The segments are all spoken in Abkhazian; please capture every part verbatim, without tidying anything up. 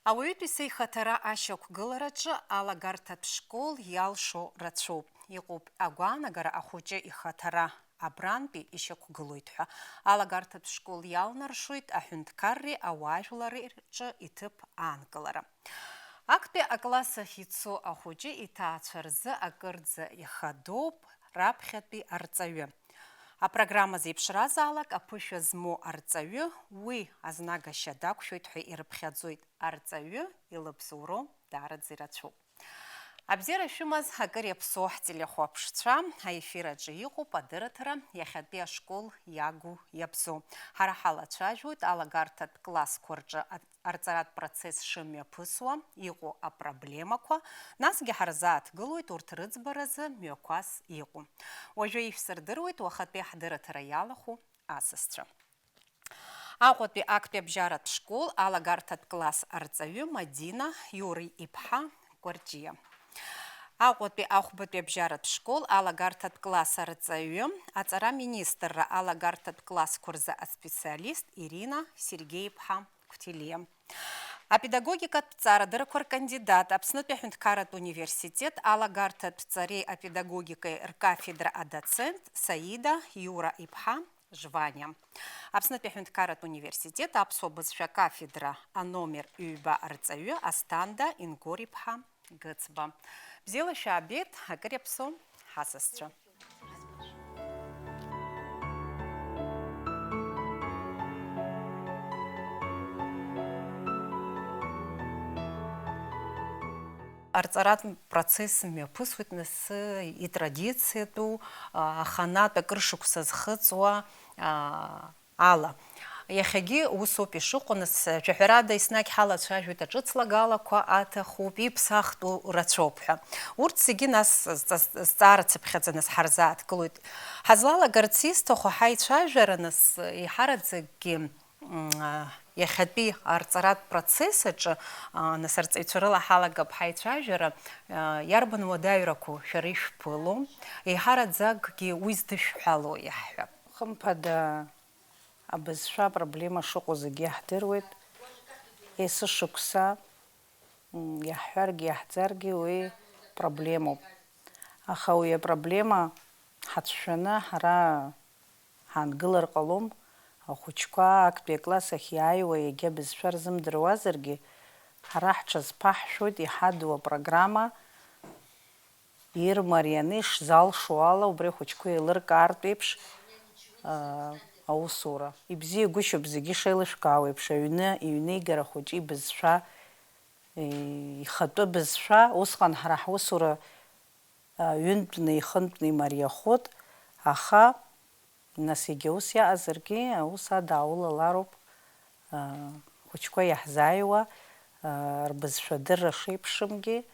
Ауаҩытәыҩса ихаҭара ашьақәгылараҿы алагарҭатә школ иалшо рацәоуп. Иҟоуп агәаанагара ахәыҷы ихаҭара абрантәи ишьақәгылоит ҳәа. Алагарҭатә школ иалнаршоит аҳәынҭқарреи ауаажәлари рҿы иҭыԥ аанкылара. Актәи акласс ахь ицо ахәыҷы иҭаацәа рзы акырӡа ихадоуп раԥхьатәи арҵаҩы. Апрограмма зеиԥшразаалак аԥышәа змоу арҵаҩы, уи азнагашьа дақәшәоит ҳәа ирыԥхьаӡоит арҵаҩы, илыбзоуроу даараӡа ирацәоуп. Абзиара шәымаз, акыр иаԥсоу ҳтелехәаԥшцәа, аефир аҿы иҟоуп адырраҭара иахьатәи ашкол иагу иабзоу. Ҳара ҳалацәажәоит алагарҭатә классқәа рҿы а-, арҵаратә процесс шымҩаԥысуа иҟоу апроблемақәа, насгьы ҳарзааҭгылоит урҭ рыӡбаразы мҩақәас иҟоу. Уажәы ишәсырдыруеит уахатәи ҳдырраҭара иалахәу асасцәа. Аҟәатәи актәи абжьаратә школ алагарҭатә класс арҵаҩы Мадина Иури иԥҳа Кәарҷиа. Аҟәатәи ахәбатәи абжьаратә школ алагарҭатә класс арҵаҩы, аҵара министрра алагарҭатә классқәа рзы аспециалист Ирина Сергеи-иԥҳа Қәҭелиа. Апедагогикатә ҵарадырақәа ркандидат, Аԥснытәи аҳәынҭқарратә университет алагарҭатә ҵареи апедагогикеи ркафедра адоцент Саида Иура-иԥҳа Жваниа. Аԥснытәи аҳәынҭқарратә университет аԥсуа бызшәа акафедра аномер ҩба арҵаҩы Асҭанда Ингор-иԥҳа Гыцба. Бзиала шәаабеит, акыр иаԥсоу ҳасасцәа. Арҵаратә процесс мҩаԥысуеит нас итрадициатәу, а, аханатә акыр шықәса зхыҵуа, а, ала. Иахьагьы усоуп ишыҟоу, нас, шәаҳәарада, еснагь ҳалацәажәоит аҿыцлагалақәа аҭахуп, иԥсахтәу рацәоуп ҳәа. Урҭ зегьы нас зҵа-, зҵаара цыԥхьаӡа нас ҳарзааҭгылоит. Ҳазлалагарц исҭаху ҳаицәажәара нас еиҳараӡакгьы, м, а, иахьатәи арҵаратә процесс аҿы, а, нас арҵаҩцәа рыла ҳалагап ҳаицәажәара, а, иарбан уадаҩрақәоу шәара ишәԥыло, еиҳараӡакгьы уи здышәҳәало иаҳҳәап. Хымԥада, абызшәа апроблема шыҟоу зегьы иаҳдыруеит. Есышықәса, м, иаҳҳәаргьы иаҳӡаргьы уи проблемоуп. Аха уи апроблема ҳацәшәаны ҳара ҳаангылар ҟалом. Ахәыҷқәа актәи акласс ахь иааиуа иагьа бызшәа рзымдыруазаргьы, ҳара ҳҽазԥаҳшәоит иҳадоу апрограмма ирмарианы ишзалшо ала убри ахәыҷқәа еилыркаартә еиԥш, аа, аусура. Ибзиагәышьоуп зегьы шеилышәкаауа еиԥш, аҩны, иҩнеигара хәыҷы ибызшәа, е, ихатәы бызшәа, усҟан ҳара ҳусура, а, ҩынтәны, ихынтәны имариахоит, аха, нас, егьа ус иаҟазаргьы, аус адааулалароуп, а, хәыҷқәа иаҳзааиуа, а, рбызшәа адырра шеиԥшымгьы,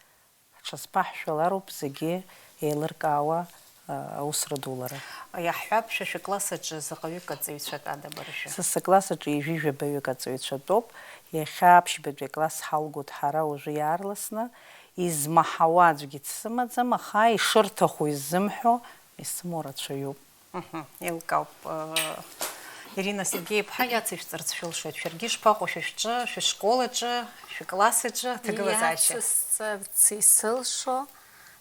ҳҽазԥаҳшәалароуп зегьы еилыркаауа, а, аусра дулара. Иаҳҳәап, шәа шәыкласс аҿы заҟаҩык аҵаҩцәа тәада бара шәа? Са сыкласс аҿы ҩажәи жәабаҩык аҵаҩцәа тәоуп. Иахьа аԥшьбатәи акласс ҳалгоит ҳара уажәы иаарласны. Измаҳауа аӡәгьы дсымаӡам, аха ишырҭаху иззымҳәо исымоу рацәаҩуп. Мгм, еилкаауп. Э, Ирина Сергеи-иԥҳа, иацышәҵарц шәылшоит. Шәаргьы ишԥаҟоу шәа шәҿы, шәышкол аҿы, шәыкласс аҿы аҭагылазаашьа? Иацысҵарц исылшо,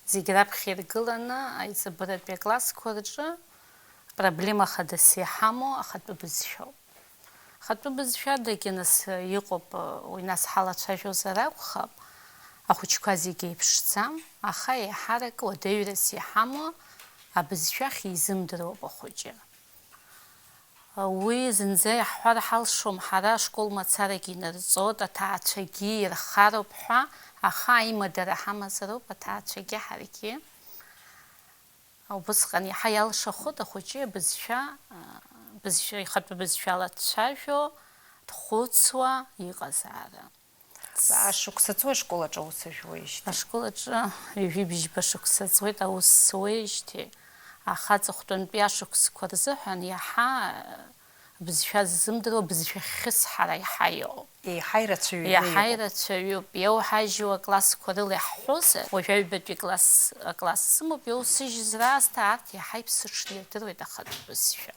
зегь раԥхьа иргыланы аиҵбыратәи аклассқәа рҿы проблема хадас иҳамоу ахатәы бызшәоуп. Ахатәы бызшәадагьы нас иҟоуп, уи нас ҳалацәажәозар акәхап, ахәыҷқәа зегьы еиԥшӡам, аха еиҳарак уадаҩрас иҳамоу абызшәа ахьизымдыруа ахәыҷы. Уи зынӡа иаҳҳәар ҳалшом, ҳара ашкол мацарагьы инарҵоит, аҭаацәагьы ирхароуп ҳәа, аха аимадара ҳамазароуп аҭаацәагьы ҳаргьы. Убысҟан иаҳа иалшахоит ахәыҷы абызшәа, а, бызшәа, ихатәы бызшәала дцәажәо, дхәыцуа иҟазаара. Заа шықәса ҵуеи ашкол аҿы аус ажәуеижьҭеи? Ашкол аҿы ҩажәи бжьба шықәса ҵуеит аус суеижьҭеи, аха аҵыхәтәантәи ашықәсқәа рзыҳәан иаҳа, бызшәа ззымдыруа, бызшәа хьыс ҳара иаҳа иоуп. Еиҳа ирацәаҩны иҟоуп. Иаҳа ирацәаҩуп. Иауҳажьуа аклассқәа рыла иаҳҳәозар, уажәы аҩбатәи класс, акласс сымоуп, иусыжьыз раасҭа арҭ иаҳа иԥсыҽны ирдыруеит ахатә бызшәа.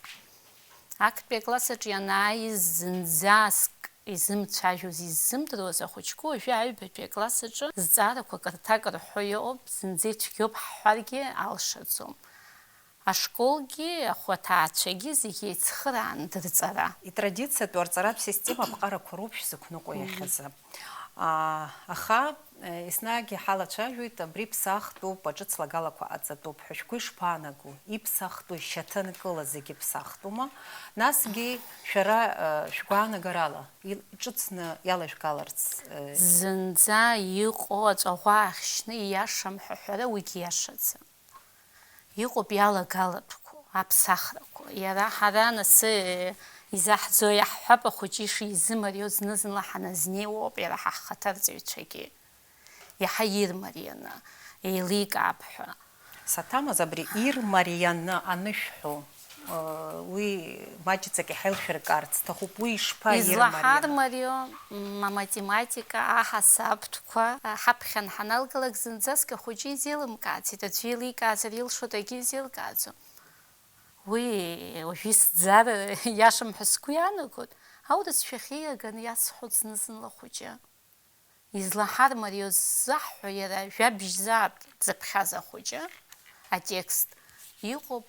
Актәи акласс аҿы ианааиз зынӡаск изымцәажәоз, иззымдыруаз ахәыҷқәа уажәы аҩбатәи акласс аҿы зҵаарақәак рҭак рҳәо иҟоуп, зынӡа ицәгьоуп ҳҳәаргьы алшаӡом. Ашколгьы, ахәы аҭаацәагьы зегьы еицхыраан дырҵара. Итрадициатәу арҵаратә система аԥҟарақәа роуп шәзықәныҟәо иахьазы. Аа, аха, е, еснагь иҳалацәажәоит, абри ԥсахтәуп, аҿыц лагалақәа ҟаҵатәуп ҳәа шәгәы ишԥаанаго? Иԥсахтәу шьаҭанкыла зегьы ԥсахтәума? Насгьы шәара, е, шәгәаанагарала ил-, иҿыцны иалажәгаларц, е, зынӡа иҟоу аҵәаӷәа аахьшьны ииашам ҳәа аҳәара уигьы иашаӡам. Иҟоуп иалагалатәқәоу, аԥсахрақәа. Иара ҳара анасы изаҳӡо иаҳҳәап, ахәыҷы ишизымариоу зны-зынла ҳаназнеиуа ауп иара ҳахаҭарҵаҩцәагьы. Иаҳа ирмарианы еиликаап ҳәа. Саҭамыз, абри ирмарианы анышәҳәо, уи маҷӡак иҳаилшәыркаарц сҭахуп, уи ишԥа излаҳармарио? Аматематика, аҳасабтә Қәа, ҳаԥхьан ҳаналгалак зынӡаск ахәыҷы изеилымкаацеит, аӡәы еиликаазар илшо дагьы изеилкааӡом. Уи уажәы исӡар иашам ҳәа сгәы иаанагоит, аурысшәа ахьиаганы иасҳәоит зны-зынла ахәыҷы. Излаҳармариоз заҳҳәо иара жәабжьзаап дзыԥхьаз ахәыҷы, атекст. Иҟоуп,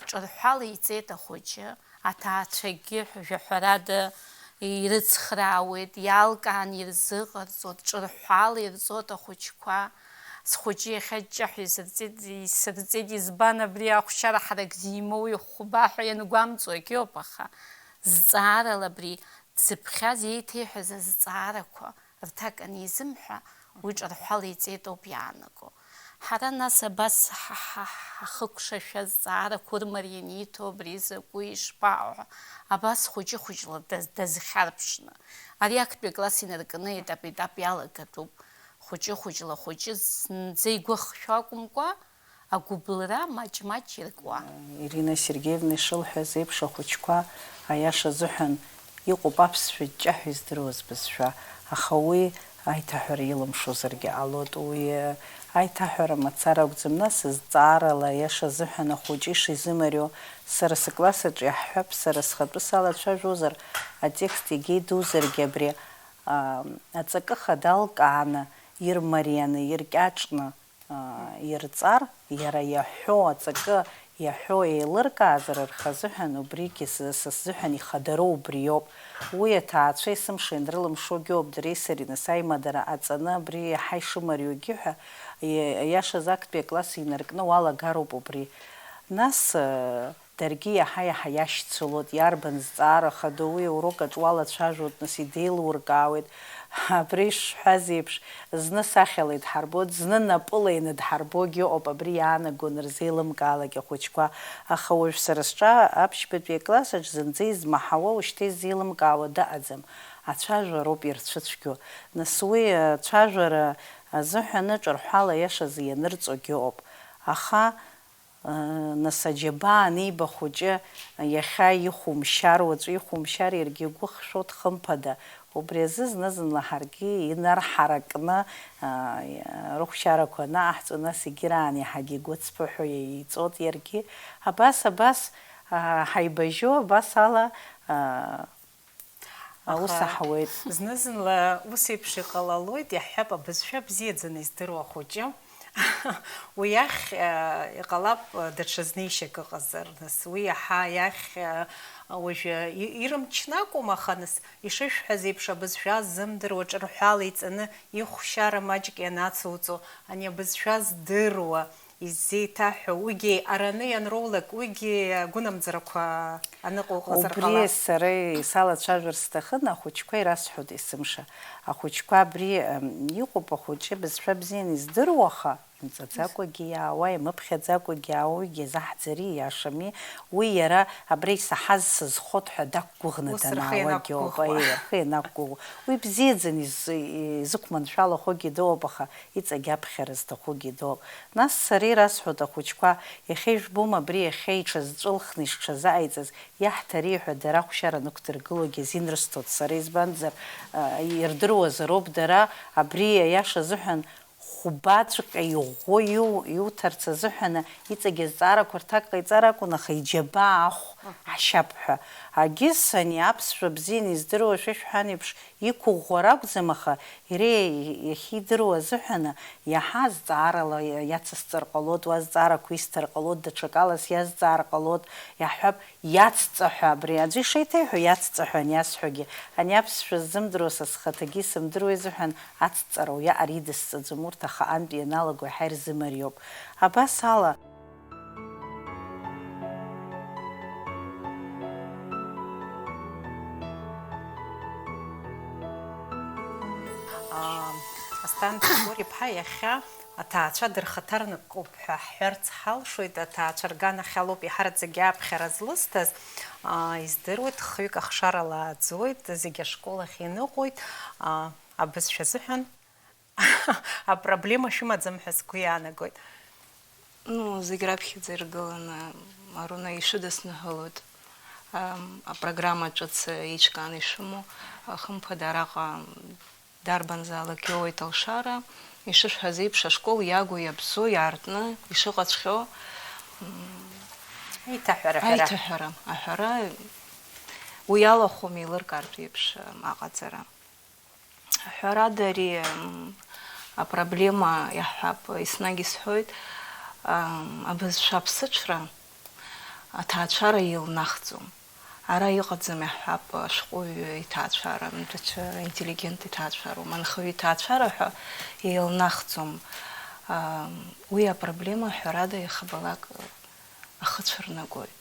ҿырҳәала иҵеит ахәыҷы, аҭаацәагьы, ҳәа-, жәаҳәарада, ирыцхраауеит, иалкаан ирзыҟарҵоит, ҿырҳәала ирҵоит ахәыҷқәа. Схәыҷы иахьа аҷҷаҳәа исырҵеит, исырҵеит, избан абри ахәшьара ҳарак зимоу ихәба ҳәа иангәамҵуагьы ауп, аха зҵаарала абри дзыԥхьаз, еиҭеиҳәаз азҵаарақәа рҭак анизымҳәа, уи ҿырҳәала иҵеит ауп иаанаго. Ҳара нас абас ҳа-, ҳа-, ҳахыкәшашәа азҵаарақәа ырмарианы иҭо абри закәи, ишԥаҟоу ҳәа, абас хәыҷы-хәыҷла даз-, дазхьарԥшны. Ари актәи акласс инаркны етап-етап иалагатәуп. Хәыҷы-хәыҷла хәыҷы зынӡа игәы ахшәо акәымкәа, агәыбылра маҷ-маҷ иркуа. Ирина Сергеевна ишылҳәаз еиԥш, ахәыҷқәа, аиаша азыҳәан, иҟоуп аԥсшәа ҷҷаҳәа издыруаз бызшәа, аха уи аиҭаҳәара илымшозаргьы ҟалоит. Уи аиҭаҳәара мацара акәӡам, нас, зҵаарала, аиаша азыҳәан, ахәыҷы ишизымариоу, сара сыкласс аҿы иаҳҳәап, сара схатәы салацәажәозар, атекст егьа идузаргьы абри, аа, аҵакы хада алкааны, ирмарианы, иркьаҿны, аа, ирҵар, иара иаҳәо аҵакы иаҳәо еилыркаазар рхазыҳәан, убригьы са, са сзыҳәан ихадароу убриоуп. Уи аҭаацәа есымша ианрылымшогьы ауп, дареи сареи нас аимадара ҟаҵаны абри иаҳа ишымариоугьы ҳәа, и-, иашаз актәи акласс инаркны уалагароуп убри. Нас, э, даргьы иаҳа-иаҳа иашьцылоит, иарбан зҵаара хадоу, уи аурок аҿы уалацәажәоит, нас идеилуркаауеит. Абри ишҳәаз еиԥш, зны сахьала идҳарбоит, зны напыла иныдҳарбогьы ыҟоуп, абри иаанаго нырзеилымкаалак ахәыҷқәа. Аха уажә сара сҿы аԥшьбатәи акласс аҿы зынӡа измаҳауа, ушьҭа иззеилымкаауа дыҟаӡам. Ацәажәароуп ирцәыцәгьоу. Нас уи ацәажәара азыҳәан ҿырҳәала иашазы ианырҵогьы ыҟоуп. Аха Нас аџьабаа аниба ахәыҷы иахьа ихәымшьар, уаҵәы ихәымшьар, иаргьы игәы хшәоит, хымԥада. Убри азы зны-зынла ҳаргьы инарҳаракны, аа, рыхәшьарақәа анаҟаҳҵо, нас егьыраан иаҳагьы игәы ацԥыҳәо иаиҵоит иаргьы. Абас, абас, аа, ҳаибажьо, абас ала, аа, Аус Аха аҳауеит. Зны-зынла ус еиԥш иҟалалоит, иаҳҳәап, абызшәа бзиаӡаны издыруа ахәыҷы. Уи иахь, э, иҟалап, э, даҽазны ишьак ыҟазар, нас, уи иаҳа иахь, э, уажәы и-, ирымчны акәым, аха, нас, ишышәҳәаз еиԥш, абызшәа ззымдыруа ҿырҳәала иҵаны, ихәшьара маҷк ианацуҵо, ани абызшәа здыруа, иззеиҭаҳәо, уигьы араны ианроулак, уигьы агәынамӡарақәа аныҟоу ыҟазар Убри ҟалап. Сара исалацәажәар сҭахын, ахәыҷқәа ирасҳәоит есымша. Ахәыҷқәа абри, м, иҟоуп, ахәыҷы бызшәа бзианы издыруа, аха имҵаӡакәагьы иаауа, имыԥхьаӡакәагьы иаауа, уигьы изаҳӡари, иашами? Уи иара абра исаҳаз сызхот ҳәа дақәгәыӷны Ус рхы данаауагьы ауп, ианақәгәыӷуа. Аиеи, рхы ианақәгәыӷуа. Уи бзиаӡаны изы-, изықәманшәалахогьы дыҟоуп, аха иҵегь аԥхьара зҭахугьы дыҟоуп. Нас сара ирасҳәоит ахәыҷқәа, иахьа ижәбома абри иахьа иҽазҵәылхны ишҽазааиҵаз, иаҳҭари ҳәа дара ахәшьара нықәдыргылогьы азин рысҭоит сара, избанзар, а, ирдыруазароуп дара абри аиаша азыҳәан хәбаҵәҟьа иӷәӷәоу иу-, иуҭарц азыҳәаны, иҵегь азҵаарақәа рҭак ҟаиҵар акәын, аха иџьабаа ахә ҳшьап ҳәа. Агьыс ани аԥсшәа бзианы издыруа шәа шәҳәан еиԥш, иқәыӷәӷәар акәӡам, аха иара иахьидыруа азыҳәаны, иаҳа азҵаарала иацысҵар ҟалоит, уа азҵаарақәа исҭар ҟалоит, даҽакала сиазҵаар ҟалоит, иаҳҳәап, иацҵа ҳәа, абри аӡәы ишеиҭеиҳәо, иацҵа ҳәа аниасҳәогьы, ани аԥсшәа ззымдыруа са схаҭагьы исымдыруа изыҳәан, ацҵара уиаҟар идысҵаӡом, урҭ ахаантә ианалаго иаҳа ирзымариоуп. Абас ала. Асҭанда Григори-иԥҳа иахьа аҭаацәа дырхаҭарнакуп ҳәа ҳҳәарц ҳалшоит, аҭаацәа рганахьалоуп иаҳараӡакгьы аԥхьара злысҭаз, аа, издыруеит, хҩык ахшара лааӡоит, зегь ашкол ахь иныҟәоит, аа, абызшәа азыҳәан апроблема шәымаӡам ҳәа сгәы иаанагоит. Ну, зегь раԥхьаӡа иргыланы, Аруна, ишәыдысныҳәалоит, ам, апрограмма ҿыц еиҿкааны ишәымоу, хымԥада араҟа дарбанзаалак иоуеит алшара, ишышәҳәаз еиԥш, ашкол иагу, иабзоу, иаартны ишыҟаҵәҟьоу, м, Аиҭаҳәара, ҳәара. Аиҭаҳәара, аҳәара, уи алахәым еилыркаартә еиԥш, м, аҟаҵара. Ҳәарада, ари, м, апроблема, иаҳҳәап, еснагь исҳәоит, ам, абызшәа аԥсыҽра аҭаацәара еилнахӡом. Ара иҟаӡам, иаҳҳәап, ашәҟәыҩҩы иҭаацәара, даҽа интеллигент иҭаацәара, анхаҩы иҭаацәара ҳәа еилнахӡом. Ам, уи апроблема, ҳәарада, иахьабалак ахы цәырнагоит.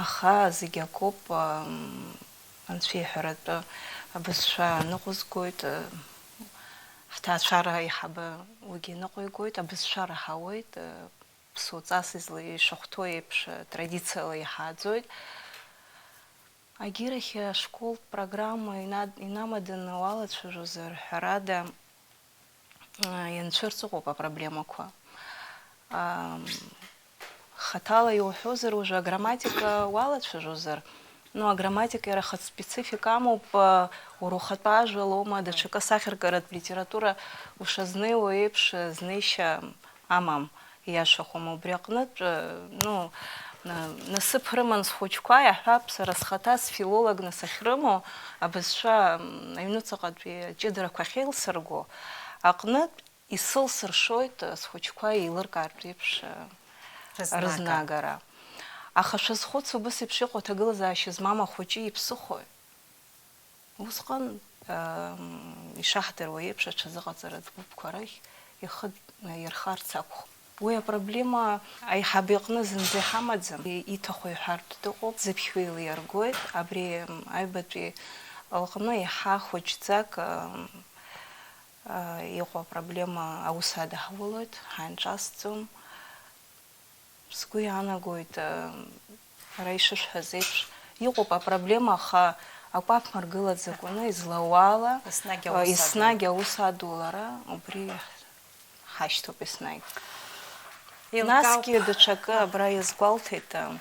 Аха зегь акоуп, ам, Анцәа иҳәаратәы абызшәа ныҟәызгоит, ҳҭаацәара аиҳабы уигьы ныҟәигоит, абызшәа раҳауеит, ԥсуаҵас изла-, ишахәҭоу еиԥш, традициала иҳааӡоит. Агьырахь ашколтә программа ина-, инамаданы уалацәажәозар, ҳәарада, ианцәырҵ ыҟоуп апроблемақәа. Ам, хаҭала иуҳәозар, уажәы аграмматика уалацәажәозар, ну, аграмматика иара ахатә специфика амоуп, а, уара ухатәы ажәа лоума, даҽакы асахьаркыратә литература ушазнеиуа еиԥш, а, знеишьа амам, ииашахома. Убри аҟнытә, а, ну, на-, насыԥ рыман схәыҷқәа, иаҳҳәап, сара схаҭа сфилологны сахьрымоу, абызшәа, м, аҩнуҵаҟатәи аҷыдарақәа ахьеилсырго аҟнытә, исылсыршоит, э, схәыҷқәа еилыркаартә еиԥш, э, рызнагара. Рызнагара. Аха шәазхәыц, убыс еиԥш иҟоу аҭагылазаашьа змам ахәыҷы иԥсыхәои? Усҟан, э, м, ишаҳдыруа еиԥш, аҽазыҟаҵаратә гәыԥқәа рахь ихы, э, ирхарц акәхап. Уи апроблема аиҳабы иҟны зынӡа иҳамаӡам. И-, иҭаху иҳәартә дыҟоуп, зыԥхьаҩ илиргоит. Абри, м, аҩбатәи лҟны иаҳа хәыҷӡак, э, Иҟоу апроблема аус адаҳулоит, ҳаинҿасӡом. Сгәы иаанагоит, ара ишышәҳәаз еиԥш, иҟоуп апроблема, аха акәаԥ мыргылаӡакәаны излауала, Еснагь аус еснагь адулара. Аус адулара, убри ҳашьҭоуп еснагь. Еилкаауп. Насгьы даҽакы абра иазгәалҭеит, а,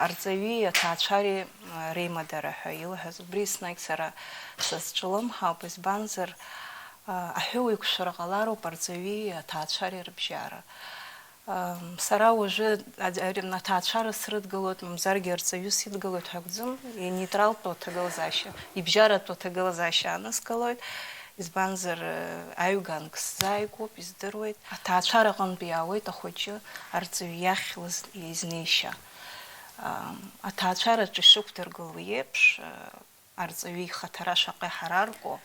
арҵаҩи аҭаацәареи, а, реимадара ҳәа илҳәаз. Убри еснагь сара сазҿлымҳауп, избанзар, а, аҳәоу еиқәшәара ҟалароуп арҵаҩи аҭаацәареи рыбжьара. Ам, сара уажәы аӡ-, ари, аҭаацәара срыдгылоит, мамзаргьы арҵаҩы сидгылоит ҳәа акәӡам, инейтралтәу аҭагылазаашьа, ибжьаратәу аҭагылазаашьа аанысгалоит. Избанзар, э, аҩганк сзааигәоуп, издыруеит. Аҭаацәара аҟынтә иаауеит ахәыҷы арҵаҩы иахь лыз-, изнеишьа. Ам, аҭаацәараҿы ишықәдыргыло еиԥш, э, арҵаҩы ихаҭара шаҟа иҳарарку,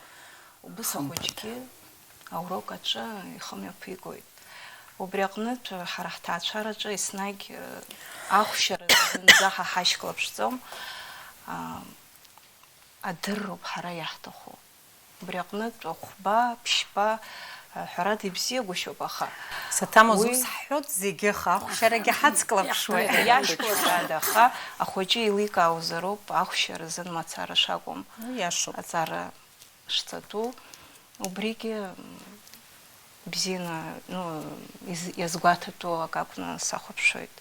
убыс ахәыҷгьы аурок аҿы ихы мҩаԥигоит. Убри аҟнытә, ҳара ҳҭаацәараҿы еснагь, э, ахәшьара зынӡа ҳа ҳашьклаԥшӡом, а, адырроуп ҳара иаҳҭаху. Убри аҟнытә хәба, ԥшьба, ҳәарада, ибзиагәышьоуп, аха Саҭамыз уи ус ҳҳәоит зегьы, аха ахәшьарагьы ҳацклаԥшуеит. Иашьклаԥшуада, аха ахәыҷы еиликаауазароуп ахәшьара зын мацара шакәым. Уи иашоуп. Аҵара шҵатәу, убригьы, м, бзианы, ну, из-, иазгәаҭатәу акы акәны сахәаԥшуеит.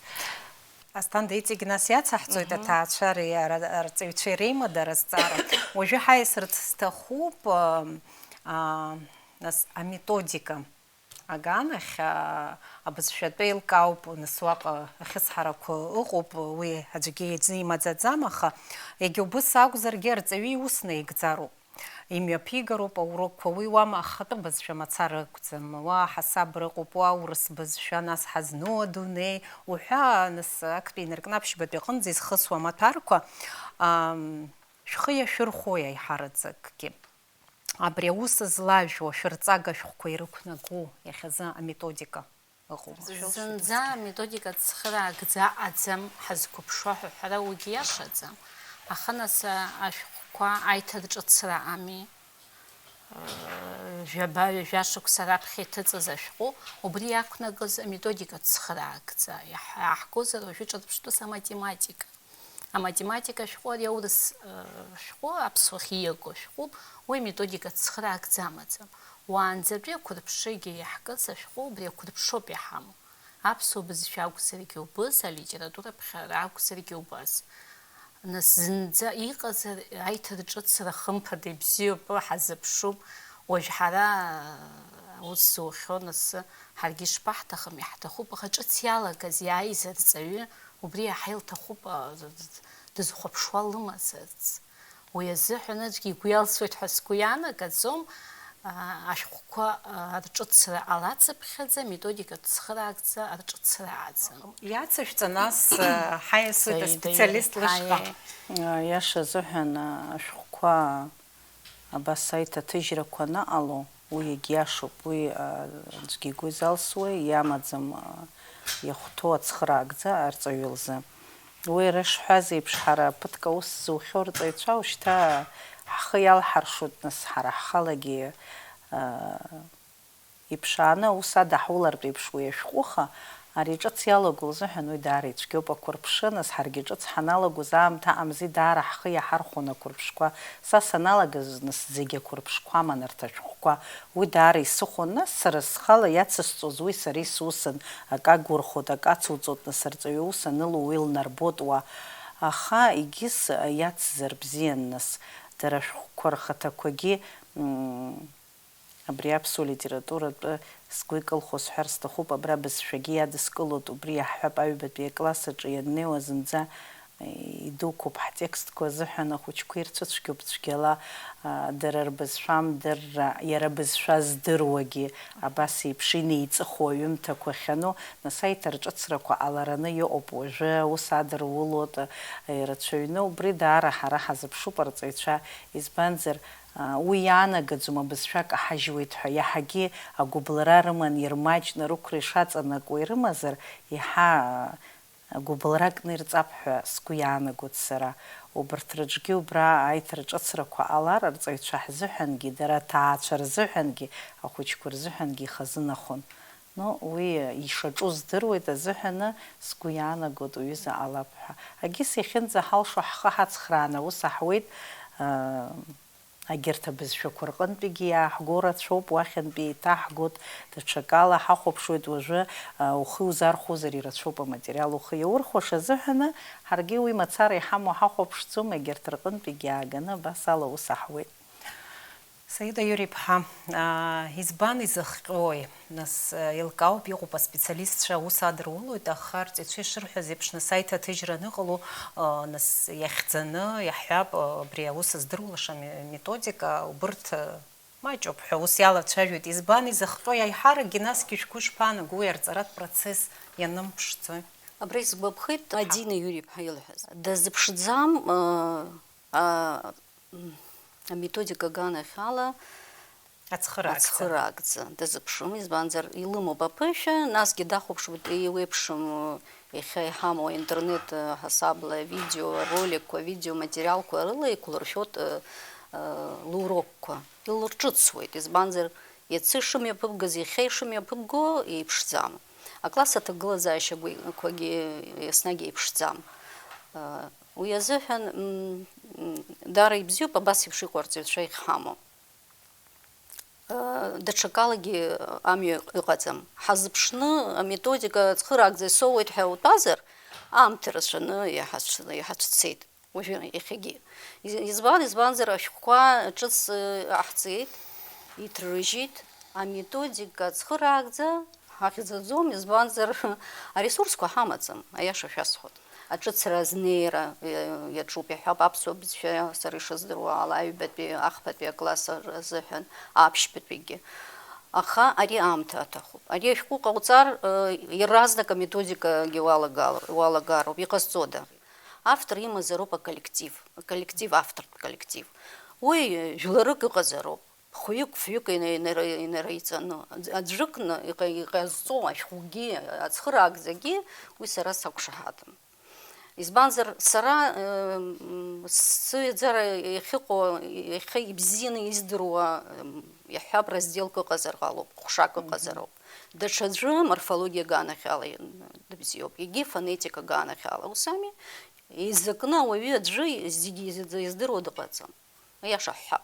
Асҭанда, иҵегь нас иацаҳҵоит Мгм. Аҭаацәареи ара-, арҵаҩцәеи реимадара азҵаара. Уажәы ҳаиасырц сҭахуп, а, а, нас аметодика. Аганахь, аа, абызшәатәы еилкаауп, нас уаҟа ахьысҳарақәа ыҟоуп, уи аӡәгьы изы имаӡаӡам, аха егьа убыс акәзаргьы арҵаҩы иус наигӡароуп. Имҩаԥигароуп аурокқәа, уи уама ахатәы бызшәа мацара акәӡам, уа аҳасабра ыҟоуп, уа урыс бызшәа, нас ҳазну адунеи уҳәа, нас актәи инаркны аԥшьбатәи аҟынӡа изхысуа амаҭәарқәа, аа, шәхы иашәырхәои аиҳараӡакгьы? Абри аус злажәуа шәырҵага шәҟәқәа ирықәнагоу иахьазы аметодика ыҟоума? Зынӡа аметодика цхыраагӡа аӡам ҳазқәыԥшуа ҳәа ҳәара уигьы иашаӡам, аха нас ашәҟәқәа аиҭарҿыцра ами, жәаба-ҩажәа шықәса раԥхьа иҭыҵыз ашәҟәы, убри иақәнагоз аметодика цхыраагӡа иаҳ-, иаҳгозар уажәы ҿырԥштәыс аматематика. Аматематика шәҟәы, ари аурыс, э, шәҟәы, аԥсуахь ииаго шәҟәуп, уи методика цхыраагӡа амаӡам. Уаанӡатәи ақәырԥшы егьа иаҳкыз ашәҟәы убри ақәырԥшоуп иҳамоу. Аԥсуа бызшәа акәзаргьы убыс, алитература ԥхьара акәзаргьы убас. Нас зынӡа иҟазар аиҭарҿыцра хымԥада ибзиоуп, ҳазыԥшуп. Уажә ҳара, э, аус зухьоу нас ҳаргьы ишԥаҳҭахым, иаҳҭахуп, аха ҿыц иалагаз иааиз арҵаҩы убри иаҳа илҭахуп, а, дызхәаԥшуа лымазарц. Уи азыҳәан аӡәгьы игәы иалсуеит ҳәа сгәы иаанагаӡом, а, ашәҟәқәа, а, рҿыцра алацыԥхьаӡа, методика цхыраагӡа арҿыцра ааӡам. Иацышәҵа, нас, а, ҳаиасуеит Саида, аспециалист лышҟа. Иаиа. Иаша азыҳәан, а, ашәҟәқәа абас аиҭаҭыжьрақәа анаҟало, уи егьиашоуп, уи, а, аӡәгьы игәы изалсуа иамаӡам, а, иахәҭоу ацхыраагӡа арҵаҩы лзы. Уи ара ишҳәаз еиԥш, ҳара ԥыҭк аус зухьоу рҵаҩцәа уажәшьҭа ҳхы иалҳаршоит, нас, ҳара ҳхалагьы, а, иԥшааны аус адаҳулартә еиԥш уи ашәҟәыха, ари ҿыц иалаго лзыҳәан уи даара ицәгьоуп. Ақәырԥшы, нас, ҳаргьы ҿыц ҳаналагоз аамҭа амзи даара ҳхы иаҳархәон ақәырԥшқәа. Са саналагаз, нас, зегь ақәырԥшқәа аман арҭ ашәҟәқәа. Уи даара исыхон, нас, сара схала иацысҵоз уи сара исусын, акы агурхоит, акы ацуҵоит, нас, арҵаҩы аус анылоу уи лнарбоит уа. Аха егьыс иацзар бзиан, нас, дара ашәҟәқәа рхаҭақәагьы, м, Абри аԥсуа литературатәы сгәы икылхо сҳәар сҭахуп, абра бызшәагьы иадыскылоит, убри иаҳҳәап, аҩбатәи акласс аҿы ианнеиуа зынӡа идуқәоуп ҳтекстқәа азыҳәан, ахәыҷқәа ирцәыцәгьоуп цәгьала, а, дара рбызшәа амдырра, иара бызшәа здыруагьы абас еиԥш инеиҵыху аҩымҭақәа ахьану, нас аиҭарҿыцрақәа ҟалараны иҟоуп уажәы, аус адырулоит, ирацәаҩны, убри даара ҳара ҳазыԥшуп арҵаҩцәа, избанзар, Уи иаанагаӡом абызшәа каҳажьуеит ҳәа, иаҳагьы агәыбылра рыман, ирмаҷны рықәра ишаҵанакуа ирымазар, иаҳа гәыбылракны ирҵап ҳәа сгәы иаанагоит сара. Убарҭ рыҿгьы убра аиҭарҿыцрақәа ҟалар, арҵаҩцәа ҳзыҳәангьы, дара аҭаацәа рзыҳәангьы, ахәыҷқәа рзыҳәангьы ихазынахон. Ну, уи ишаҿу здыруеит азыҳәаны сгәы иаанагоит, уҩыза ҟалап ҳәа. Агьыс иахьынӡаҳалшо ҳхы ҳацхрааны аус аҳуеит, ыы, Егьырҭ абызшәақәа рҟынтәигьы иааҳго рацәоуп, уахьынтәи еиҭаҳгоит, даҽакала ҳахәаԥшуеит уажәы, а, ухы иузархәозар ирацәоуп аматериал ухы иаурхәаша азыҳәаны, ҳаргьы уи мацара иҳамоу ҳахәаԥшӡом, егьырҭ рҟынтәигьы ааганы абас ала аус аҳуеит. Саида Иури-ԥҳа, аа, избан изыхҟьои? Нас, еилкаауп, иҟоуп аспециалистцәа аус адырулоит, аха арҵаҩцәа ишырҳәаз еиԥш, нас аиҭаҭыжьра аныҟало, нас иахьӡаны иаҳҳәап, абри аус здыруалаша ме-, методика, убырҭ, маҷуп ҳәа ус иалацәажәоит. Избан изыхҟьо? Иаҳаракгьы насгьы шәгәы шԥаанаго уи арҵаратә процесс ианымԥшӡои? Абра исгәаԥхеит Мадина Иури-ԥҳа илҳәаз. Дазыԥшӡам, а, а, аметодика аганахьала Ацхыраагӡа. Ацхыраагӡа дазыԥшым, избанзар, илымоуп аԥышәа, насгьы дахәаԥшуеит, еиуеиԥшым, иахьа иҳамоу аинтернет, ҳасабла, авидео роликқәа, авидеоматериалқәа рыла еиқәлыршәоит, э, э, лурокқәа. Илырҿыцуеит, избанзар, иацы ишымҩаԥыбгаз, иахьа ишымҩаԥыбго еиԥшӡам. Акласс аҭагылазаашьақәагьы еснагь еиԥшӡам. Э, уи азыҳәан, м, м, даара ибзиоуп абас еиԥш иҟоу арҵаҩцәа иахьҳамоу. Даҽакалагьы амҩа ыҟаӡам. Ҳазыԥшны аметодика цхыраагӡа исоуеит ҳәа утәазар, аамҭа рацәаны иаҳацә-, иҳацәцеит уажәы иахьагьы. Из-, избан, избанзар, ашәҟәқәа ҿыц, э, ҟаҳҵеит, иҭрыжьит, Аметодика цхыраагӡа ҳахьӡаӡом, избанзар, аресурсқәа ҳамаӡам, аиаша шәасҳәоит. Аҿыцра азнеира, э, иаҿуп, иаҳҳәап, аԥсуа бызшәа сара ишыздыруа ала, аҩбатәи, ахԥатәи акласс азыҳәан, аԥшьбатәигьы. Аха ари аамҭа аҭахуп. Ари ашәҟәы ҟауҵар, э, иаразнак аметодикагьы уалагал-, уалагароуп. Иҟазҵода? Автор имазароуп аколлектив, аколлектив, автортә коллектив. Уи, э, жәларык ыҟазароуп. Хәҩык, фҩык ина-, инара-, инареиҵаны, аӡ-, аӡәыкны иҟа-, иҟазҵо ашәҟәгьы, ацхыраагӡагьы уи сара сақәшаҳаҭым. Избанзар, сара, э, м, сыҩаӡара иахьыҟоу, иахьа ибзианы издыруа, м, иаҳҳәап, разделк ыҟазар ҟалоуп, ҟәшак ыҟазароуп. Даҽаӡәы морфологиа аганахьала ин-, дыбзиоуп, егьи фонетика аганахьала. Ус ами, изакны ауаҩы аӡәы зегьы издыруа дыҟаӡам. Аиаша ҳҳәап.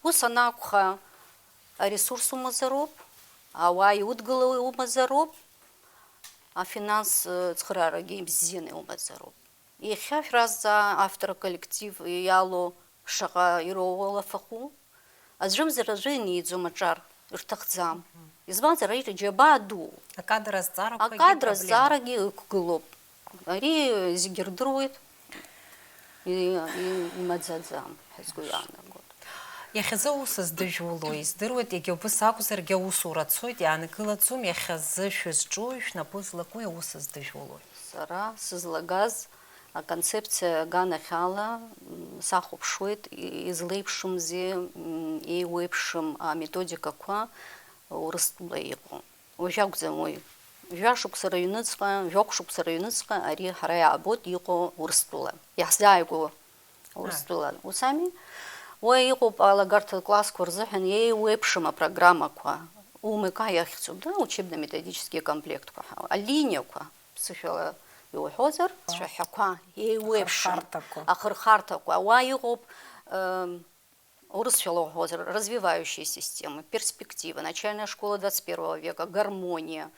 Ус анакәха, аресурс умазароуп, ауаа иудгыло умазароуп, афинанс, э, цхыраарагьы бзианы иумазароуп. Иахьа шәразҵаа автор аколлектив иалоу шаҟа ироуа лафахәу? Аӡәымзар аӡәы иниӡом аҿар, ирҭахӡам. Мгм. Избанзар, ари џьабаа дуу. Акадр азҵаарақәагьы Акадр проблема. Азҵаарагьы ықәгылоуп. Ари зегьы рдыруеит, и-, и-, имаӡаӡам ҳәа сгәы иаанагоит. Иахьазы аус здыжәулои? Здыруеит, егьа убыс акәзаргьы аусура цоит, иаанкылаӡом, иахьазы шәызҿуи, шәнапы злакуи аус здыжәулои? Сара сызлагаз аконцепциа аганахьала, м, сахәаԥшуеит, и-, излеиԥшымзи, м, еиуеиԥшым аметодикақәа Урыстәыла иҟоу. Уажә акәӡам уи. Жәашықәса рыҩныҵҟа, жәохә шықәса рыҩныҵҟа ари ҳара иаабоит иҟоу Урыстәыла. Иаҳзааигәоу Урыстәыла. Ус ами? Уа иҟоуп алагарҭа классқәа рзыҳәан еиуеиԥшым апрограммақәа, У М К иахьӡуп, да, учебно-методические комплектқәа ҳәа, алиниақәа, ԥсышәала иуҳәозар, цәаҳәақәа, еиуеиԥшым. Ахырхарҭақәа. Ахырхарҭақәа. Уа иҟоуп, ем, Урысшәала уҳәозар, развивающие системы, перспектива, начальная школа двадцать первого века, гармония,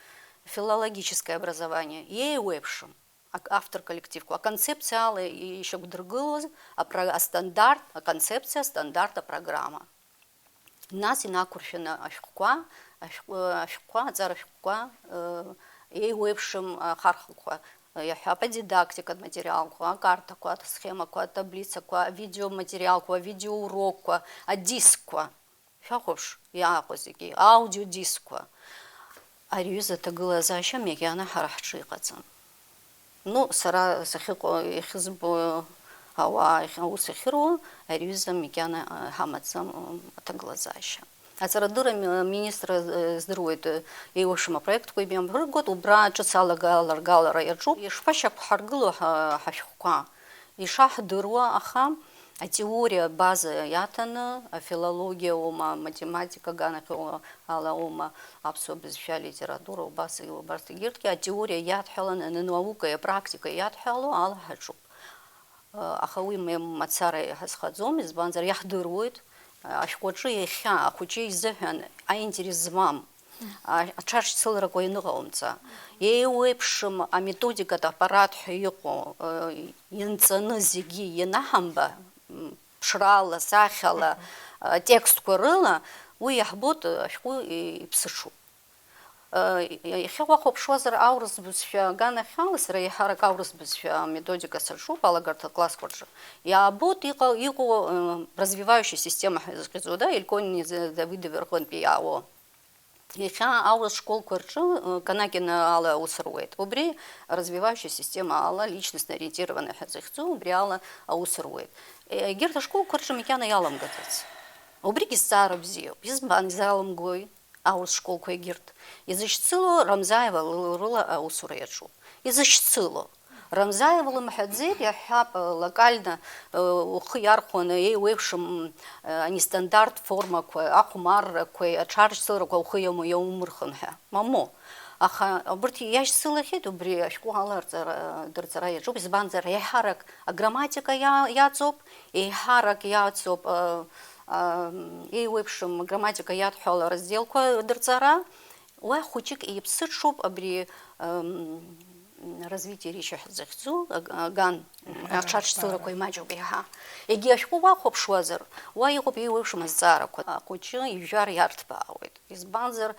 филологическое образование, еиуеиԥшым ак-, автор коллективқәа, аконцепциала ишьақәдыргылоз апра-, астандарт, аконцепциа, астандарт апрограмма. Нас инақәыршәаны ашәҟәқәа, ашәҟәы-, ашәҟәқәа, аҵара шәҟәқәа, э, еиуеиԥшым ахархәақәа, иаҳҳәап, адидактикатә материалқәа, акартақәа, асхемақәа, атаблицақәа, авидеоматериалқәа, авидеоурокқәа, адискқәа. Шәахәаԥш, иааҟоу зегьы, аудиодискқәа. Ари аҩыза аҭагылазаашьа макьана ҳара ҳҿы иҟаӡам. Ну, сара сахьыҟоу, иахьызбо, ауаа иахь-, аус ахьыруа, ари аҩыза макьана, а, ҳамаӡам, м, аҭагылазаашьа. Аҵарадырра ми-, министр, э, здыруеит, э, еиуеиԥшым апроектқәа имҩаԥыргоит, убра ҿыц алагаларгалара иаҿуп. Ишԥашьақәҳаргыло ҳа-, ҳашәҟәқәа? Ишаҳдыруа, аха атеориа абаза иаҭаны, афилологиа аума, аматематика аганахьала аума, аԥсуа бызшәа, алитература, убас, убарҭ егьырҭгьы атеориа иадҳәаланы, анаукеи апрактикеи иадҳәало ала ҳаҿуп. Аха уи ма-, мацара иҳазхаӡом, избанзар, иаҳдыруеит, ашәҟәаҿы иахьа ахәыҷы изыҳәан аинтерес змам, а-, аҽаршьцыларақәа ианыҟаумҵа, еиуеиԥшым аметодикатә аппарат ҳәа иҟоу, э, ианҵаны зегьы ианаҳамба, м, ԥшрала, сахьала, э, текстқәа рыла, уи иаҳбоит, э, ашәҟәы иԥсыҽуп. Э, иахьа уахәаԥшуазар, аурыс бызшәа аганахьала, сара еиҳарак аурыс бызшәа аметодика саҿуп алагарҭа классқәа рҿы. Иаабоит иҟа-, иҟоу, э, развивающая система ҳәа изыхьӡу, да, Ельконини Давидови рҟынтәи иаауа. Иахьа аурыс школқәа рҿы, э, Канакина ала аус руеит. Убри развивающая система ала, личностно ориентированная ҳәа зыхьӡу, убри ала аус руеит. Э, егьырҭ ашколқәа рҿы макьана иаламгаӡац. Убригьы зҵаара бзиоуп. Избан изаламгои? Аурыс школқәа егьырҭ. Изышьцылоу Рамзаева л-, рыла аусура иаҿуп. Изышьцылоу. Рамзаева лымҳәаӡеит, иаҳҳәап, локально, э, ухы иархәаны, еиуеиԥшым, э, анестандарт формақәа, ахәмаррақәеи, аҽаршьцыларақәа ухы иаму-, иаумырхын ҳәа. Мамоу. Аха абырҭ иашьцылахьеит, убри ашәҟәы ала рҵара, дырҵара иаҿуп, избанзар, еиҳарак аграмматика иа-, иаҵоуп, еиҳарак иаҵоуп, э, э, еиуеиԥшым аграмматика иадҳәало разделқәа дырҵара, уа хәыҷык иԥсыҽуп абри, э, развитие речи ҳәа захьӡу, аг-, аган, аҽаршьцыларақәа имаҷуп еиҳа. Егьи ашәҟәы уахәаԥшуазар, уа иҟоуп еиуеиԥшым азҵаарақәа. Ахәыҷы ижәжәар иарҭбаауеит. Избанзар,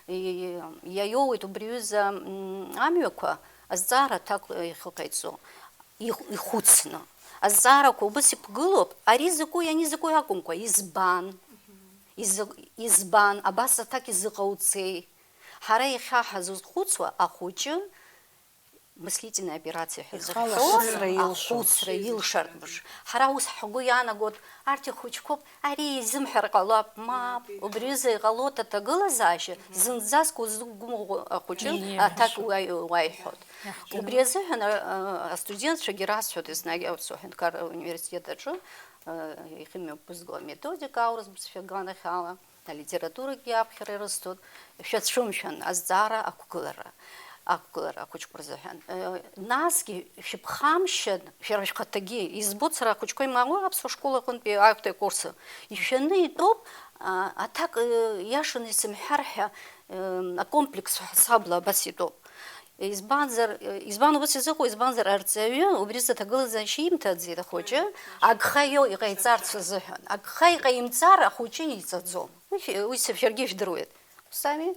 и-, иаиоуеит убри аҩыза, м, амҩақәа азҵаара аҭак иахьыҟаиҵо, их-, ихәыцны. Азҵаарақәа убыс иқәгылоуп, ари закәи, ани закәи акәымкәа, избан? Изы-, избан абас аҭак изыҟауҵеи? Ҳара иахьа ҳазызхәыцуа ахәыҷы мыслительная операциа ҳәа зыхьӡу ахәыцра илшартә мш. Ҳара ус ҳгәы иаанагоит, арҭ ихәыҷқәоуп, ари изымҳәар ҟалап, мап, убри аҩыза иҟалоит аҭагылазаашьа, зынӡаск узықәгәыӷуа ахәыҷы аҭак уаиҳәоит. Убри азыҳәан, а, а, астудентцәагьы расҳәоит еснагь аҳәынҭқарра университет аҿы, а, иахьымҩаԥызго аметодика аурыс бызшәа аганахьала. Алитературагьы аԥхьара ирысҭоит, шәацәымшәан, азҵаара ақәгылара, ақәгылара ахәыҷқәа рзыҳәан. Э, насгьы шәыԥхамшьан, шәара шәхаҭагьы, избоит сара ахәыҷқәа имаауа аԥсуа школ аҟынтәи актәи акурсы, ишәаны итәоуп, а, аҭак, э, иашаны исымҳәар ҳәа, э, акомплекс ҳасабла абас итәоуп. Избанзар, избан убас изыҟоу, избанзар, арҵаҩы убри зыҭагылазаашьа имҭаӡеит ахәыҷы, агха ио-, иҟаиҵарц азыҳәан. Агха иҟаимҵар, ахәыҷы иҵаӡом. Уи шәи-, уи са-, шәаргьы ижәдыруеит. Усами?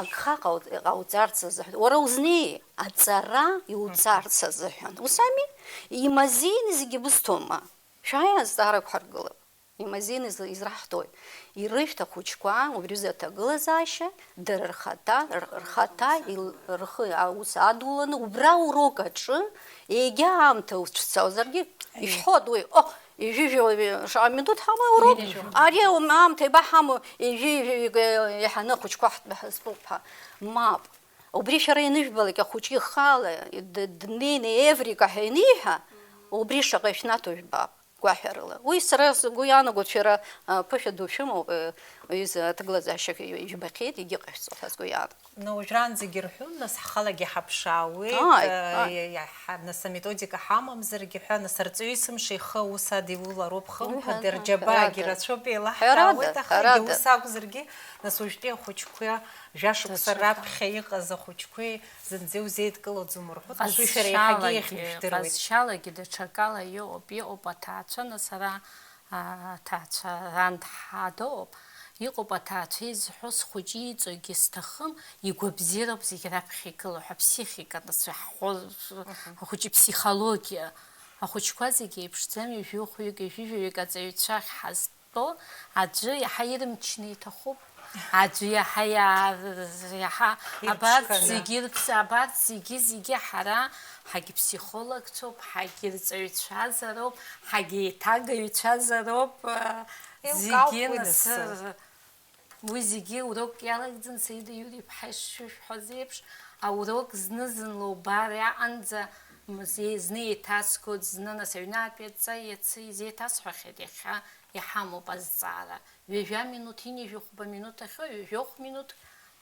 Агха ҟау-, ҟауҵарц азыҳәан. Уара узнеи? Аҵара иуҵарц азыҳәан. Усами? Имазеины зегьы бысҭома? Шәааи, азҵаарақәа ҳаргылап. Имазеины из-, израҳҭоит. Ирышәҭ ахәыҷқәа, убри рзы аҭагылазаашьа, дара рхаҭа, р-, рхаҭа ил-, рхы аус адуланы, убра аурок аҿы, егьа аамҭа уцәцозаргьы, ишәҳәоит уи, о, ҩажәи жәаҩа шаҟа минуҭ ҳамоу аурок, ари аамҭа еибаҳамоу, ҩажәи жәаҩа иаҳаны ахәыҷқәа ҳтәы ҳазтәоуп ҳәа. Мап. Убри шәара ианыжәбалак, ахәыҷы ихала д-, днеины Еврика ҳәа ианиҳәа, убри шаҟа ишәнаҭо жәбап. Гәаҳәарыла. Уи сара сгәы иаанагоит, шәара, а, ԥышәа ду шәымоуп, э, аҩыза аҭагылазаашьа ижәбахьеит, егьыҟашәҵо ҳәа сгәы иаанагоит. Ну, уажәраанӡагьы рҳәон, нас ҳхалагьы ҳаԥшаауеит, Ааи, э, ааи. иа-, ҳа-, нас аметодика ҳамамзаргьы ҳәа, нас арҵаҩы есымша ихы аус адиулароуп, хымԥада, Мҳәа, рџьабаагьы ҳәарада. рацәоуп, еилаҳкаауеит, Ҳәарада, аха егьа ҳәарада. ус акәзаргьы, нас уажәтәи ахәыҷқәа, жәа-шықәса Дацәажәа. раԥхьа иҟаз ахәыҷқәеи, зынӡа иузеидкылаӡом урхәыц, ус шәара иаҳагьы Ҟазшьалагьы, иахьышәдыруеит. ҟазшьалагьы даҽакала иҟоуп, иҟоуп аҭаацәа, нас ара, а, аҭаацәа ран ҳадоуп, иҟоуп аҭаацәа изҳәо, схәыҷы иҵегьы сҭахым, игәабзиароуп зегь раԥхьа игылоу ҳәа, ԥсихика, нас иаҳҳәо, Мгм. ахәыҷы иԥсихологиа. Ахәыҷқәа зегь еиԥшӡам, ҩажәихәҩык, ҩажәижәаҩык аҵаҩцәа ахьҳаз-, тәо, аӡәы иаҳа ирымчны иҭахуп, аӡәы иаҳа иаа-, иаҳа абарҭ Ирԥшқаны. зегьы ирԥс-, абарҭ зегьы, зегьы ҳара ҳагьпсихологцәоуп, ҳагьырҵаҩцәазароуп, ҳагьеиҭагаҩцәазароуп, а, Еилкаауп зегьы уи нас, нас. уи зегьы урок иалагӡан, Саида Иури-иԥҳа ишышәҳәаз еиԥш, аурок зны-зынла убар иаҟанӡа, м-, зе-, зны еиҭасгоит, зны нас аҩнатәи адҵа, иацы изеиҭасҳәахьеит, иахьа Иҳамоуп азҵаара. Ҩажәа минуҭ, ҩынҩажәи хәба минуҭ ахьоу, ҩажәохә минуҭ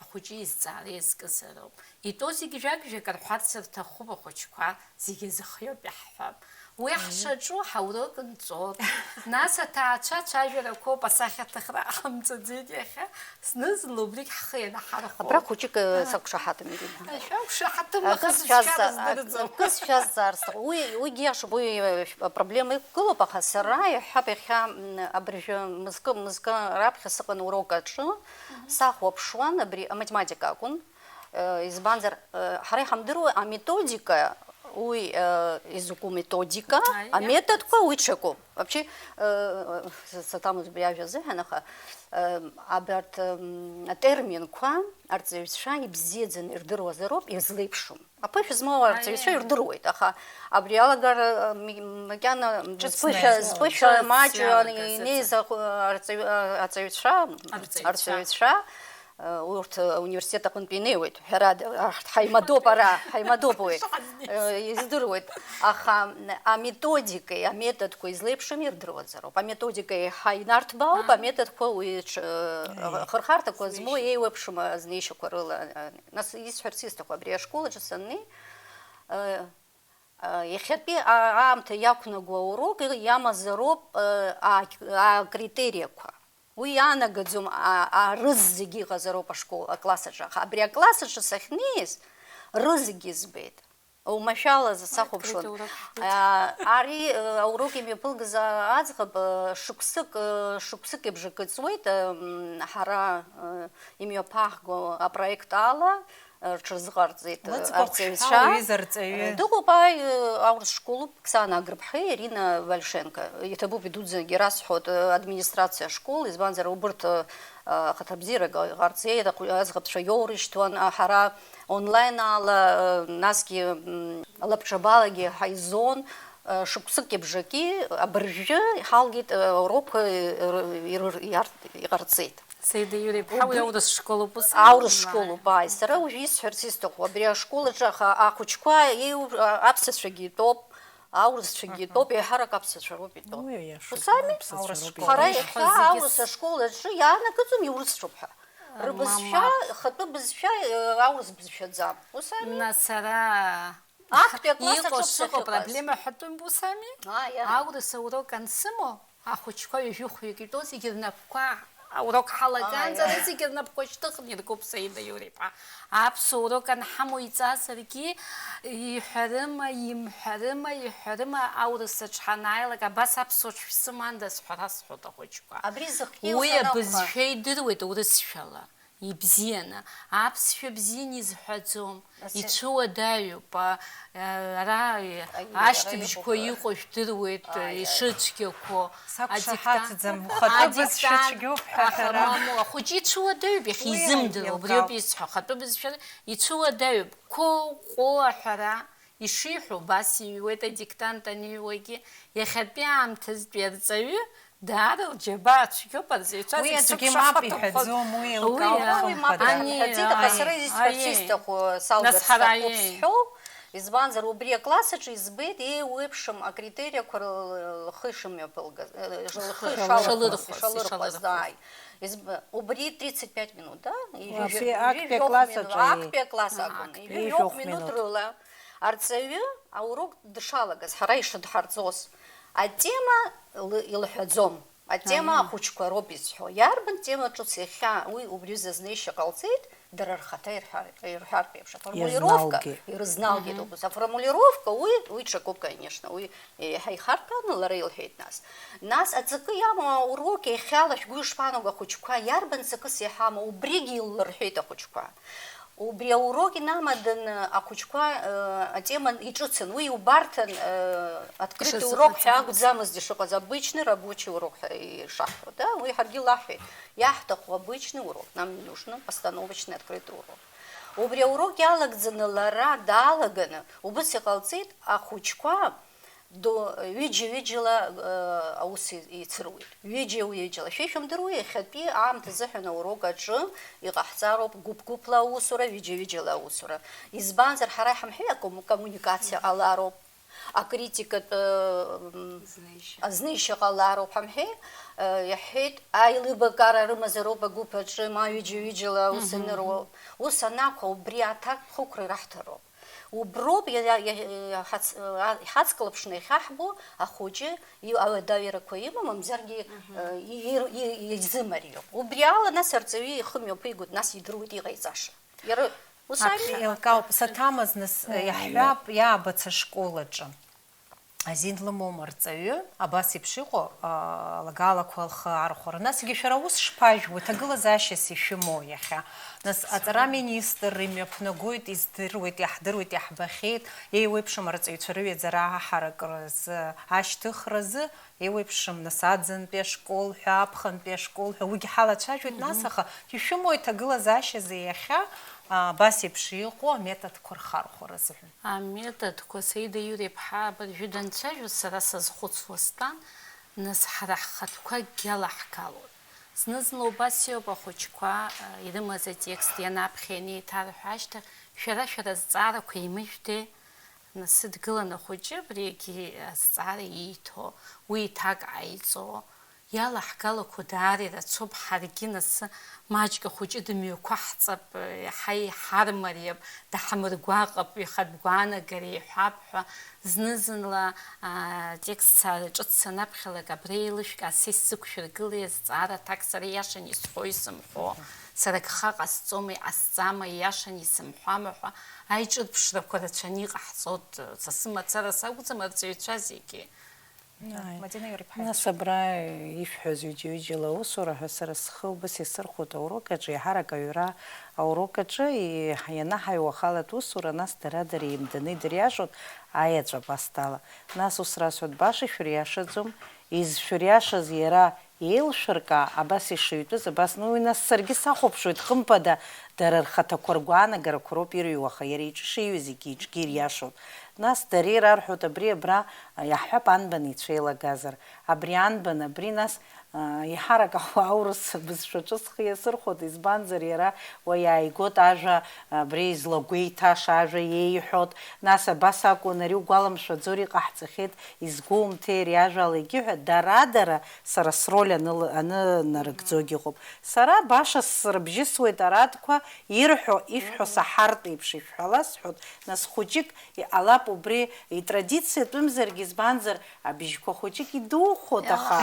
ахәыҷы изҵаара иазкызароуп. Итәоу зегь жәак-жәак рҳәарц рҭахуп ахәыҷқәа, зегь азыхиоуп иаҳҳәап. Уи Мгм. ҳшаҿу ҳаурок нҵәоуп. Нас аҭаацәа ацәажәарақәоуп, асахьаҭыхра ҟаҳамҵаӡеит иахьа. Зны-зынла убригь ҳхы ианаҳархәо. Абра хәыҷык, э, Аа. сақәшаҳаҭым, Ирина. Шәақәшаҳаҭым, аха акы сызшәара сшәазҵа-, здырӡом. Акы сшәазҵаар сҭахуп. Уи, уигьы иашоуп, уи, э, проблема иқәгылоуп, аха сара иаҳҳәап, иахьа, м, абыржәы мызкы, мызкы раԥхьа сыҟан урок аҿы, Мгм. сахәаԥшуан, абри аматематика акәын. Э, избанзар, э, ҳара иҳамдыруа аметодика, уи, э, изакәу методика, Аиа. аметодқәа уи ҽакуп. Вообще, э, с-, саҭамыз убри ажәа азыҳәан, аха, э, абарҭ, м, атерминқәа арҵаҩцәа ибзиаӡаны ирдыруазароуп, излеиԥшым. Аԥышәа змоу арҵаҩцәа Аиа. ирдыруеит, аха абри алагара, э, м-, макьана Ҿыцны зԥышәа, измоу. зԥышәа Ҿыц маҷҩы иалагаз инеиз аҵаҩ-, арҵаҩ-, а-, аҵаҩцәа, Арҵаҩцәа. арҵаҩцәа, Урҭ, университет аҟынтә инеиуеит, ҳәарада, ҳаимадоуп ара, ҳаимадоуп уи. Шаҟа знеиз. Издыруеит, аха аметодикеи аметодқәеи злеиԥшым ирдыруазароуп. Аметодика еиҳа инарҭбаауп, Аҳ. аметодқәа уи ҽ-, Еи. хырхарҭақәа змоу Знеишьа. еиуеиԥшым азнеишьақәа рыла. Нас исҳәарц исҭаху, абри ашкол аҿы саннеи, иахьатәи а-, аамҭа иақәнаго аурок иамазароуп, а, акритериақәа. Уи иаанагаӡом, а, а, рыз зегьы иҟазароуп ашкол, акласс аҿы. Аха абри акласс аҿы сахьнеиз, рызегьы збеит. Оумашәалазы сахәаԥшуан. Открытый урок ҳҳәеит. А, ари, э, аурок имҩаԥылгаз, а, аӡӷаб, э, шықәсык, э, шықәсык ибжакы ҵуеит, э, м, ҳара, э, имҩаԥаҳго апроект ала, э, рҽазыҟарҵеит, э, Лыӡбахә арҵаҩцәа. Шәҳәа, уҩыза арҵаҩы. Э, дыҟоуп, ааи, э, аурыс школуп, Оксана Агрыԥҳеи Ирина Вальшенко. Иҭабуп идуӡӡангьы расҳәоит, э, администрациа ашкол, избанзар, убырҭ, э, э, ахаҭабзиарак ҟарҵеит, аҟ-, аӡӷабцәа иоурышьҭуан, а, ҳара онлайн ала, э, насгьы, м, лабҿабалагьы ҳаизон, э, шықәсыки бжаки абыржәы иҳалгеит, э, аурокқәа, э, р-, ирыр-, иар-, иҟарҵеит. Саида Иури-иԥҳа, уи Убри аурыс школоуп, ус Аурыс ма? Школоуп, ааи. Сара уажә исҳәарц исҭаху, абри ашкол аҿы аха-, ахәыҷқәа еиу-, а-, аԥсацәагьы итәоуп, аурысцәагьы итәоуп, еиҳарак аԥсацәа роуп итәоу. Уи аиашоуп, Ус ами? Аурысцәа роуп Ҳара итәоу. Иахьа аурыс ашкол аҿы иаанагӡом иурысцәоуп ҳәа. Рыбызшәа, мап. Хатәы бызшәа, э, аурыс бызшәаӡам. Ус ами? Нас ара Актәи акласс аҿы иҟоу сыҟоу сыҟаз. Проблема ҳәатәым ус ами? Ааи, ааи. Аурыс аурок ансымоу, ахәыҷқәа ҩажәи хәҩык итәоу зегьы рнапқәа, аурок ҳалагаанӡа Ааи, ааи. Зегьы рнапқәа шьҭыхны иркуп, Саида Иури-иԥҳа. Аԥсуа урок анҳамоу иҵаазаргьы, иҳәарыма, имҳәарыма, иҳәарыма, аурыс аҿы ҳанааилак, абас аԥсуа ҿы шәсымандаз ҳәа расҳәоит ахәыҷқәа. Абри зыхгьы Уи ус анакәха. Абызшәа идыруеит урысшәала. Ибзианы, аԥсшәа бзианы изҳәаӡом, Асы- ицәыуадаҩуп, а, ара, Аиеи, ашьҭыбжьқәа иара иҟоу иҟоу жәдыруеит, Аиеи. Ишыцәгьақәоу. Сақәшаҳаҭӡам, адиктант, ухатәы бызшәа адиктант, цәгьоуп ҳәа аха ҳәара. Мамоу, ахәыҷы ицәыуадаҩуп, иахьа Уи изымдыруа, убриоуп аилкаауп. Исҳәо, ахатәы бызшәа ицәыуадаҩуп, қәоу, ҟәоу аҳәара. Ишиҳәо убас иҩуеит, адиктант аниҩуагьы, иахьатәи аамҭазтәи арҵаҩы даара лџьабаа цәгьоуп, арҵаҩцәа Уи зегь аӡәгьы мап сықәшаҳаҭуп. Иҳәаӡом, уи Уи еилкаауп, уи мап хымԥада. Иҳәаӡеит, аха Ани, сара аи, исҳәарц аи. Исҭаху, салгар Нас ҳара, сҭахуп аи. Сҳәоу, избанзар, убри акласс аҿы избеит еиуеиԥшым акритериақәа р-, лхы ишымҩаԥылгаз, э, лхы Шалырхәаз, ишалырхәаз, ишалырхәаз, ишалырхәаз. Ааи. Изб-, убри тридцать пять минут, да? Уи Ижәижәа-, актәи ижәижәохә акласс минут, аҿы, аи. Актәи акласс акәын, Актәи ижәижәохә ижәохә минут минут. Рыла. Арҵаҩы аурок дшалагаз, ҳара ишыдҳарҵоз, атема лы-, илҳәаӡом. Атема Аиеи. Ахәыҷқәа роуп изҳәо. Иарбан тема ҿыц иахьа уи убри зазнеишьа ҟалҵеит, дара рхаҭа ирҳәар-, ирҳәартә еиԥш. Аформулировка Иазналгеит. Ирызналгеит Мгм. Убас. Аформулировка уи, уи ҽакуп, конечно, уи еиҳа ихарҭәааны лара илҳәеит нас. Нас аҵакы иамоу аурок иахьала шәгәы ишԥанаго, ахәыҷқәа, иарбан ҵакыс иҳамоу, убригьы иллырҳәеит ахәыҷқәа. Убри аурок инамаданы ахәыҷқәа, э, атема иҿыцын. Уи иубарҭан, э, открытый урок ҳәа Ишазыҟаҵамыз. Акәӡамызт ишыҟаз, обычный рабочий урок ҳәа ишаҳҳәо, да? Уи ҳаргьы лаҳәеит, иаҳҭаху обычный урок, нам не нужно постановочный открытый урок. Убри аурок иалагӡаны лара даалаганы, убыс иҟалҵеит, ахәыҷқәа, Ду-, ҩыџьа-ҩыџьала, э, аус и-, еицыруеит. Ҩыџьа-ҩыџьала. Шәа ишәымдыруеи, иахьатәи аамҭа азыҳәан аурок аҿы иҟаҳҵароуп гәыԥ-гәыԥла аусура, ҩыџьа-ҩыџьала аусура. Избанзар, ҳара иҳамҳәеи, акому-, акоммуникациа ҟалароуп, акритикатә, э, м, Знеишьа. Азнеишьа ҟалароуп ҳамҳәеи, э, иаҳҳәеит, аилибакаара рымазароуп агәыԥ аҿы, ма ҩыџьа-ҩыџьала аус Мгм. Аныруа. Ус анакәха, убри аҭак хықәра раҳҭароуп. Уброуп иа-, иа-, иа-, иаҳац-, а, иҳацклаԥшны иахьаҳбо ахәыҷы и-, ауадаҩрақәа имоу, мамзаргьы, Мгм. э, и-, и-, и-, изымариоуп. Убри ала нас арҵаҩы ихы мҩаԥигоит, нас идыруеит иҟаиҵаша. Иара ус Аԥхьа ами? Еилкаауп, саҭамыз нас, Мгм. Иаҳҳәап, иаабац ашкол аҿы. Азин лымоума арҵаҩы, абас еиԥш иҟоу, а, алагалақәа лхы архәара. Насгьы шәара аус шԥажәуеи, ҭагылазаашьас ишәымоу иахьа? Нас аҵара аминистр имҩаԥнагоит, издыруеит, иаҳдыруеит, иаҳбахьеит, еиуеиԥшым арҵаҩцәа рыҩаӡара аҳаракразы, ашьҭыхразы, еиуеиԥшым, нас, аӡынтәи ашкол ҳәа, аԥхынтәи ашкол ҳәа, уигьы ҳалацәажәоит, нас, Мгм. Аха ишәымои ҭагылазаашьазы иахьа, а, абас еиԥш иҟоу аметодқәа рхархәара азыҳәан? Аметодқәа, Саида Иури-иԥҳа абыржәы данцәажәоз, сара сазхәыцуа стәан, нас ҳара ҳхатәқәа акгьы алаҳгалон. Зны-зынла убас иоуп, ахәыҷқәа, э, ирымаз атекст ианаԥхьа ианеиҭарҳәа ашьҭахь, шәара шәара азҵаарақәа еимыжәдеи? Нас дгылан ахәыҷы, абри егьи азҵаара ииҭо, уи иҭак ҟаиҵо, Иалаҳгалақәо даара ирацәоуп, ҳаргьы нас маҷк ахәыҷы дымҩақәаҳҵап, иаҳа иҳармариап, даҳамыргәаҟып, ихатә гәаанагара иҳәап ҳәа, зны-зынла, аа, текст са-, ҿыц санаԥхьалак, абра еилышәк асы исзықәшәыргылеи, азҵаара аҭак сара ииашаны исҳәои сымҳәо, сара гха ҟасҵома, иҟасҵама, ииашаны исымҳәама ҳәа аиҿырԥшрақәа рацәаны иҟаҳҵоит, са сымацара сакәӡам, арҵаҩцәа зегьы. Ааи. Мадина Иуриԥҳа. Нас абра ишәҳәаз ҩыџьа-ҩыџьала аусура ҳәа сара схы убас иасырхәоит аурок аҿы, еиҳарак аҩра аурок аҿы, и-, ианаҳаиуа ахалатә усура, нас дара-дара еимданы идыриашоит аеҵәа пастала. Нас ус расҳәоит, баша ишәыриашаӡом, изшәыриашаз иара еилшәыркаа, абас ишыҩтәыз, абас, ну, уи нас саргьы сахәаԥшуеит, хымԥада, дара рхаҭақәа ргәаанагарақәа роуп ирыҩуа, аха иара иҿы шиҩыз егьи иҿгьы ириашоит. Нас дара ирарҳәоит, абри абра, иаҳҳәап, анбан ицәеилагазар. Абри анбан, абри нас, а, еиҳарак аурыс бызшәаҿы схы иасырхәоит, избанзар, иара уа иааигот ажәа, абри излагәеиҭаша ажәа иеиҳәот. Нас абас акәын, ари угәаламшәаӡо, ари ҟаҳҵахьеит, изгәоумҭеи ари ажәала егьиҳәа, дара-дара сара сроль аныл-, анынарыгӡогь ыҟоуп. Сара баша срыбжьысуеит аратәқәа, ирҳәо, ишәҳәо саҳартә еиԥш ишәҳәала сҳәот, нас хәыҷык иҟалап убри итрадициатәымзаргь, избанзар, абжьқәа хәыҷык идухоит, аха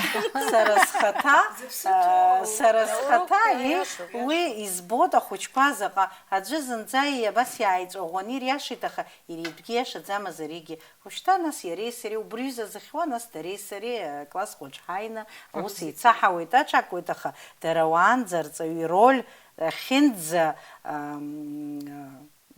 сара схаҭа, Зыԥсы ҭоу, сара схаҭа, аурокқәа и, иашоуп, уи иашоуп. Избоит ахәыҷқәа заҟа аӡәы зынӡа и-, абас иааиҵәаӷәаны ириашеит, аха иара итәгьы иашаӡамызар егьи. Уажәшьҭа нас иареи сареи убри ҩыза зыхьуа, нас дареи сареи, э, класс хәыҷ ҳааины аус еицаҳауеит, аҽакуеит, аха дара уаанӡа арҵаҩы ироль ахьынӡа, ам,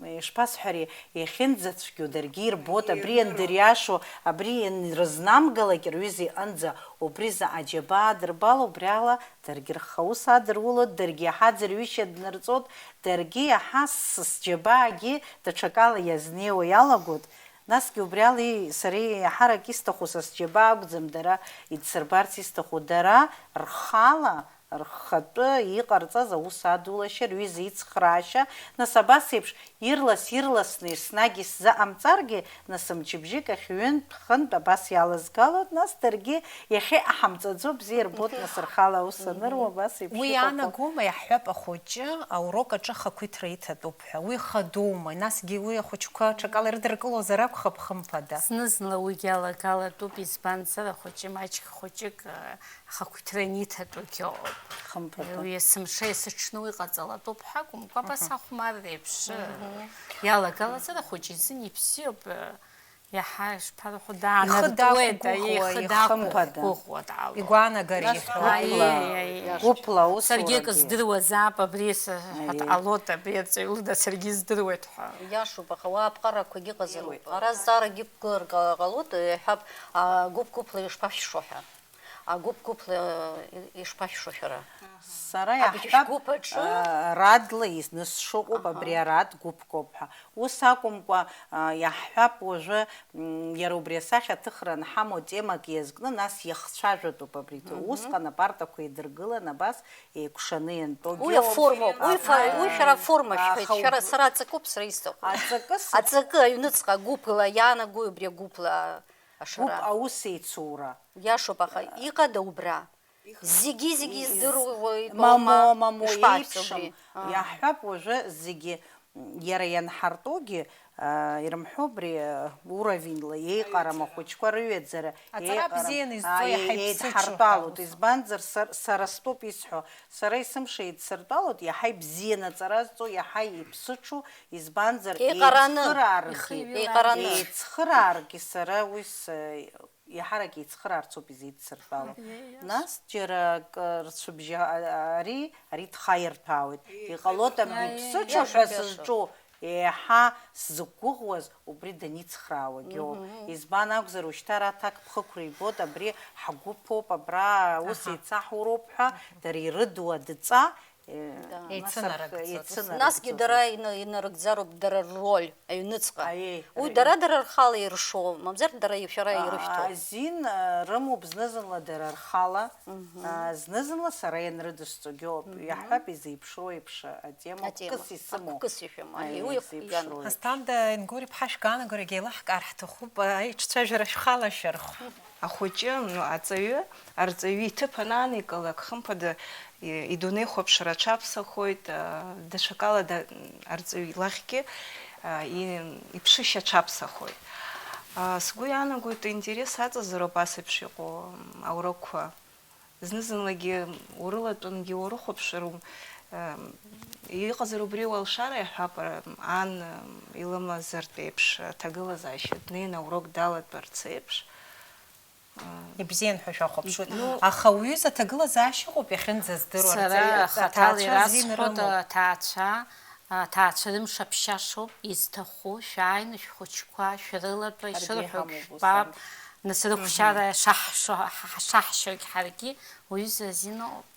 э, ишԥасҳәари, иахьынӡацәгьоу даргьы ирбоит, абри иандыриашо, абри ианрызнамгалак рҩыза иҟынӡа, убри заҟа џьабаа адырбало, убри ала даргьы рхы аус адырулоит, даргьы иаҳа аӡырҩышьа днырҵоит, даргьы иаҳа сыс џьабаагьы даҽакала иазнеиуа иалагоит. Насгьы убри ала и-, сара еиҳарак исҭаху са сџьабаа акәӡам, дара идсырбарц исҭаху, дара рхала, рхатәы иҟарҵаз аус адулашьа, рҩыза ицхраашьа, нас абас еиԥш ирлас-ирласны еснагь исзаҟамҵаргьы, нас мчыбжьык ахь ҩынтә-хынтә абас иалазгалоит, нас даргьы иахьа иҟаҳамҵаӡо бзиа рбоит, нас рхала аус аныруа, абас еиԥш Уи иҟоуп. Иаанагома, иаҳҳәап, ахәыҷы аурок аҿы ахақәиҭра иҭатәуп ҳәа? Уи хадоума? Насгьы уи ахәыҷқәа ҽакала ирыдыркылозар акәхап, хымԥада. Зны-зынла уигьы алагалатәуп, избанзар, ахәыҷы маҷк хәыҷык, э, ахақәиҭра аниҭатәугьы ауп. Хымԥада. Уи есымша есыҽны уи ҟаҵалатәуп ҳәа акәымкәа, абас Аҳа. Ахәмарра еиԥш, э, Мгм. Иалагалазар ахәыҷы изын ибзиоуп, э, Иаҳа ишԥарҳәо, Ихы даанартуеит, дақәгәыӷуа, ихы ихымԥада. Дақәгәыӷуа дҟалоит. Игәаанагара Нас иҳәо. Гәыԥла, Аиеи, аиеи. Гәыԥла аусурагьы. Саргьы акы здыруазаап, абри ес-, ҳәа Аиеи. Дҟалоит, абри арҵаҩы лыда саргьы здыруеит ҳәа. Иашоуп, аха уа аԥҟарақәагьы ыҟазароуп. Иуеит. Ара зҵаарагьы ықәгылар ҟа-, ҟалоит, иҳәап, а, гәыԥ-гәыԥла ишԥашәшо ҳәа. Агәыԥ-гәыԥла, э, ишԥашәшо шәара? Сара Абри иаҳҳәап, шәгәыԥ аҿы? Э, радла ис-, нысшоҟоуп, Аҳа. Абри арад гәыԥкоуп ҳәа. Ус акәымкәа, э, иаҳҳәап, уажәы, м, иара убри асахьа аҭыхра анҳамоу темак иазкны, нас иахцәажәатәуп абри ҭоу. Мгм. Усҟан апартақәа еидыргылан, абас еикәшаны иантәогьы Уи ауп. Аформоуп, уи фа-, Аха, уи шәара аформа аха шәҳәеит, шәара, уб-, сара аҵакуп, сара исҭаху. Аҵакы сыҭ- Аҵакы, аҩныҵҟа, гәыԥла иаанагои убри агәыԥла ашара? Гәыԥ аус еицура. Иашоуп, аха иҟада убра? Зегьы-зегьы Из-, издыруеит, мамоу, мамоу, мамоу, ишԥаҳәшьа еиԥшым. Убри? Аа. Иаҳҳәап, уажәы зегьы, м, иара ианҳартугьы, аа, ирымҳәо убри, э, уровеньла еиҟарам ахәыҷқәа рыҩаӡара, Аҵара еиҟарам. Бзианы изҵо Аа, иаҳа е-, ибзыҽу ҳәа еидҳартәалоит, ус. Избанзар, сар-, сара стәоуп исҳәо, сара есымша еидсыртәалоит, иаҳа ибзианы аҵара зҵо, иаҳа иԥсыҽу, избанзар, Еиҟараны. Еицхырааргьы, Ихы иҩылараны. Еиҟараны. Еицхырааргьы сара уи с-, Иаҳарак еицхыраарцоуп изеидсыртәало. Иеиашоуп. Нас џьара акы рцәыбжьа, а-, ари, ари дхаирҭәаауеит. Иҟалоит абри Иеиашоуп, ԥсыҽу ҳәа иашоуп. Сызҿу, еиҳа сзықәгәыӷуаз убри даницхраауагьы ауп. Мгм. Избан акәзар, ушьҭа ара аҭакԥхықәра ибоит, абри ҳгәыԥуп, абра ус Аҳа. Еицаҳуроуп ҳәа, Аҳа. Дара ирыдуа адҵа, Э, Да. Еицынарыгӡоит. Еицынарыгӡоит. Насгьы дара ина-, инарыгӡароуп, дара рроль аҩныҵҟа. Аиеи, Уи аиеи. Дара-дара рхала иршо, мамзар дара шәара А, ирышәҭо. Азин, а, рымоуп зны-зынла дара рхала, Мгм. а, зны-зынла сара ианрыдысҵогьы ауп. Мгм. Иаҳҳәап, изеиԥшроу еиԥш атема Атема. Гәкыс исымоу. Гәкыс ишәымоу. Аиеи, Уи изеиԥшроу иан- еиԥш. Асҭанда Енгор-иԥҳа шәгәаанагарагьы еилаҳкаар ҳҭахуп, аиҿцәажәара шәхала шәырхә. Ахәыҷы, ну, аҵаҩы, арҵаҩы иҭыԥ анааникылак, хымԥада, и-, идунеихәаԥшра аҽаԥсахоит, а, даҽакала да-, арҵаҩ илахьгьы, а, и-, иԥшышьа аҽаԥсахоит. А, сгәы иаанагоит, интерес аҵазароуп ас еиԥш иҟоу, м, аурокқәа. Зны-зынлагьы урылатәангьы урыхәаԥшыр, м, иҟазар убри уалшара иаҳәап, ар-, ан, м, илымазартә еиԥш аҭагылазаашьа днеин аурок далатәарц еиԥш. Ибзиан ҳәа шәахәаԥшуеит. Ну, аха уҩыза аҭагылазаашьа ыҟоуп иахьынӡаздыруа. Сара рҵаҩы, хаҭала аҭаацәа ирасҳәоит, зинрымоуп. Аҭаацәа, аҭаацәа рымш аԥшьашоуп, изҭаху, шәааины шәхәыҷқәа шәрылатәа, ҳаргьы ишырҳәогь иҳамоуп ус шәбап, амш. Нас рыхәшьара шаҳшо, ҳа-, ҳа-, шаҳшьогь ҳаргьы уҩыза азин ыҟоуп.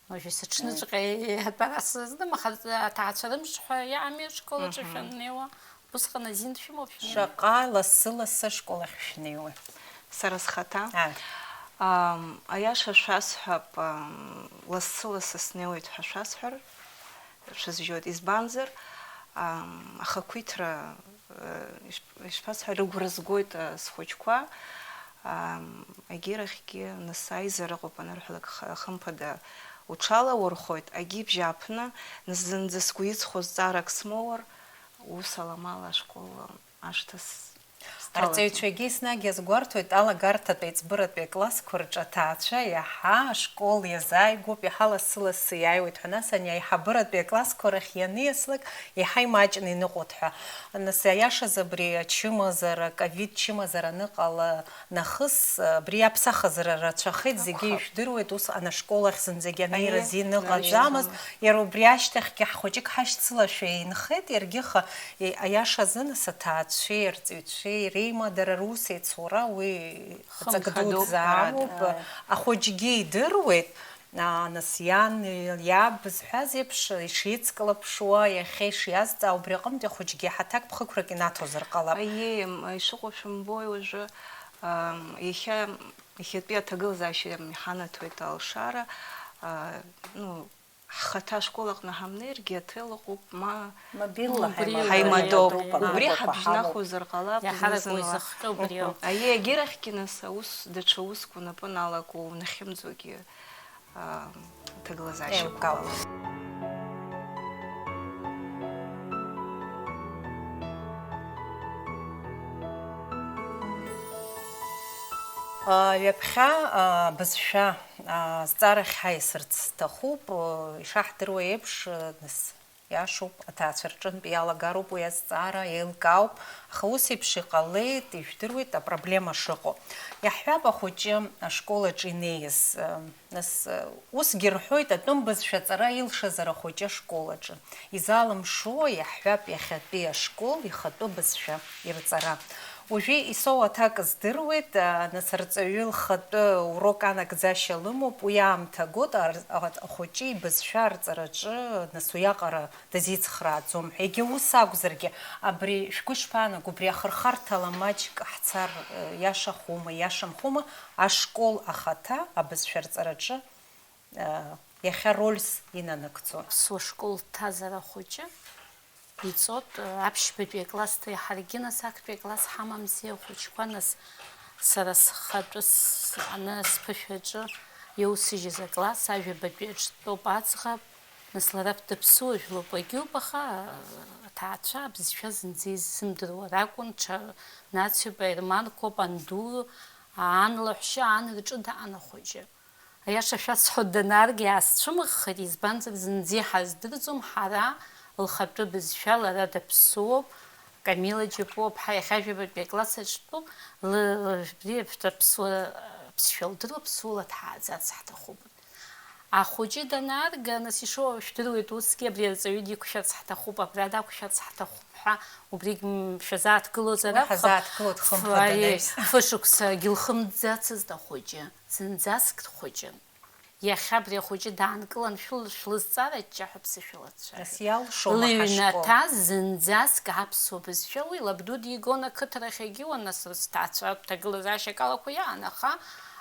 Уажәы сыҽныҵәҟьа иатәара сзызнымхац, аҭаацәа рымш ҳәа иаами ашкол аҿы шәаннеиуа, усҟан азин шәымоуп шәнеиуа. Шаҟа лассы-лассы ашкол ахь шәнеиуеи? Сара схаҭа? Ааи. Ам, аиаша шәасҳәап, ам, лассы-лассы снеиуеит ҳәа шәасҳәар, шәызжьоит. Избанзар, ам, ахақәиҭра, э, ишԥ-, ишԥасҳәари, рыгәра згоит, э, схәыҷқәа. Ам, егьирахьгьы, нас, аизара ыҟоуп анырҳәалак, х-, хымԥада, уҽалаурхәоит, агьи бжьаԥны, нас, зынӡа сгәы иҵхо зҵаарак смоур, ус аламала ашкол ашҭа с-, сҭалаӡом. Арҵаҩцәагьы еснагь иазгәарҭоит, алагарҭатәи аиҵбыратәи аклассқәа рҿы аҭаацәа иаҳа ашкол иазааигәоуп, иаҳа лассы-лассы иааиуеит ҳәа, нас, ани аиҳабыратәи аклассқәа рахь ианиаслак, иаҳа имаҷны иныҟәоит ҳәа. Нас, аиашаз, абри ачымазара, ковид чымазара аныҟала нахыс, абри аԥсахазара рацәахеит, зегьы ижәдыруеит, усҟан ашкол ахь зынӡагьы анеира азин ыҟаӡамызт. Иара убри ашьҭахьгьы ҳхәыҷык ҳашьцылашәа инхеит, иаргьы, аха, и-, аиаша азы, нас, аҭаацәеи арҵаҩцәеи реимадара, рус еицура, уи ҵак дуӡӡа амоуп. Ахәыҷгьы идыруеит, а, нас, иан, иаб зҳәаз еиԥш, ишицклаԥшуа, иахьа ишиазҵаа, убри аҟынтәи ахәыҷгьы ҳаҭак ԥхықәрак инаҭозар ҟалап. Аиеи, м, ишыҟоу шәымбои уажәы, ам, иахьа, иахьатәи аҭагылазаашьа иҳанаҭоит алшара, а, ну, ҳхаҭа ашкол аҟны ҳамнеиргьы аҭел ыҟоуп, ма мобилла ҳаимадоуп. Убри ҳабжьнахуазар ҟалап, иаҳаракуа зны-зынла. Изыхҟьо убриоуп. Аиеи, егьирахьгьы, нас, аус, даҽа уск унапы налаку, унахьымӡогьы, а, ҭагылазаашьа еилкаауп. А, ҩаԥхьа, а, бызшәа, а, зҵаарахь ҳаиасырц сҭахуп. Ишаҳдыруа еиԥш, нас, иашоуп, аҭаацәа рҿынтә иалагароуп уи азҵаара, еилкаауп, аха ус еиԥш иҟалеит, ижәдыруеит апроблема шыҟоу. Иаҳҳәап, ахәыҷы ашкол аҿы инеиз, нас, усгьы рҳәоит, атәым бызшәа аҵара илшазар ахәыҷы ашкол аҿы. Изалымшо, иаҳҳәап, иахьатәи ашкол ихатәы бызшәа ирҵара. Уажәы исоу аҭак здыруеит, а, нас арҵаҩы лхатәы урок анагӡашьа лымоуп, уи аамҭа гот, ар-, а-, ахәыҷы ибызшәа арҵараҿы, нас, уиаҟара дазицхрааӡом ҳәа. Егьа ус акәзаргьы, абри шәгәы ишԥаанаго, убри ахырхарҭала маҷк ҳцар, э, иашахәома, иашамхома, ашкол ахаҭа абызшәа арҵараҿы, э, иахьа рольс инанагӡо? Аԥсуа школ ҭазар ахәыҷы иҵоит, э, аԥшьбатәи аклассҭа, ҳаргьы, нас, актәи акласс ҳамамзи, ахәыҷқәа, нас, сара схатәы с-, аны сԥышәаҿы иоусыжьыз акласс ажәабатәи аҿтәоуп аӡӷаб, нас, лара дыԥсуа жәлоуп, агьоуп, аха, э, аҭаацәа абызшәа зынӡа изымдыруа ракәын, ҽа нациоуп, аерманқәоуп, анду, ан лаҳәшьа, ан рҿы даан ахәыҷы. Аиаша шәасҳәоит, данааргьы аасцәымыӷхеит, избанзар, зынӡа иҳаздырӡом ҳара лхатәы бызшәа, лара даԥсуоуп, Камила Џьапуа-ԥҳа иахьа жәабатәи акласс аҿтәоуп, ла-, ла-, абри аԥсуа ԥсшәа лдыруа, ԥсуала дҳааӡарц ҳҭахуп. Ахәыҷы данаарга, нас, ишоу шәдыруеит, усгьы абри арҵаҩы диқәшәарц ҳҭахуп, абра дақәшәарц ҳҭахуп ҳәа, убригь, м, шәазааҭгылозар акәхап. Уи ҳазааҭгылоит хымԥада, ф-, аиеи, наҩс. Фышықәса гьылхымҵӡацызт ахәыҷы, зынӡаск дхәыҷын. Иахьа абри ахәыҷы даанкылан, шәыл-, шәлызҵаара аҷҷаҳәа ԥсышәала дцәажәоит. Нас иалшома ҳашкол? Лыҩнаҭа зынӡаск аԥсуа бызшәа, уи лабду дигон ақыҭарахь, егьиуан, нас, рыҭаацәа рҭагылазаашьа акалақәа иаан, аха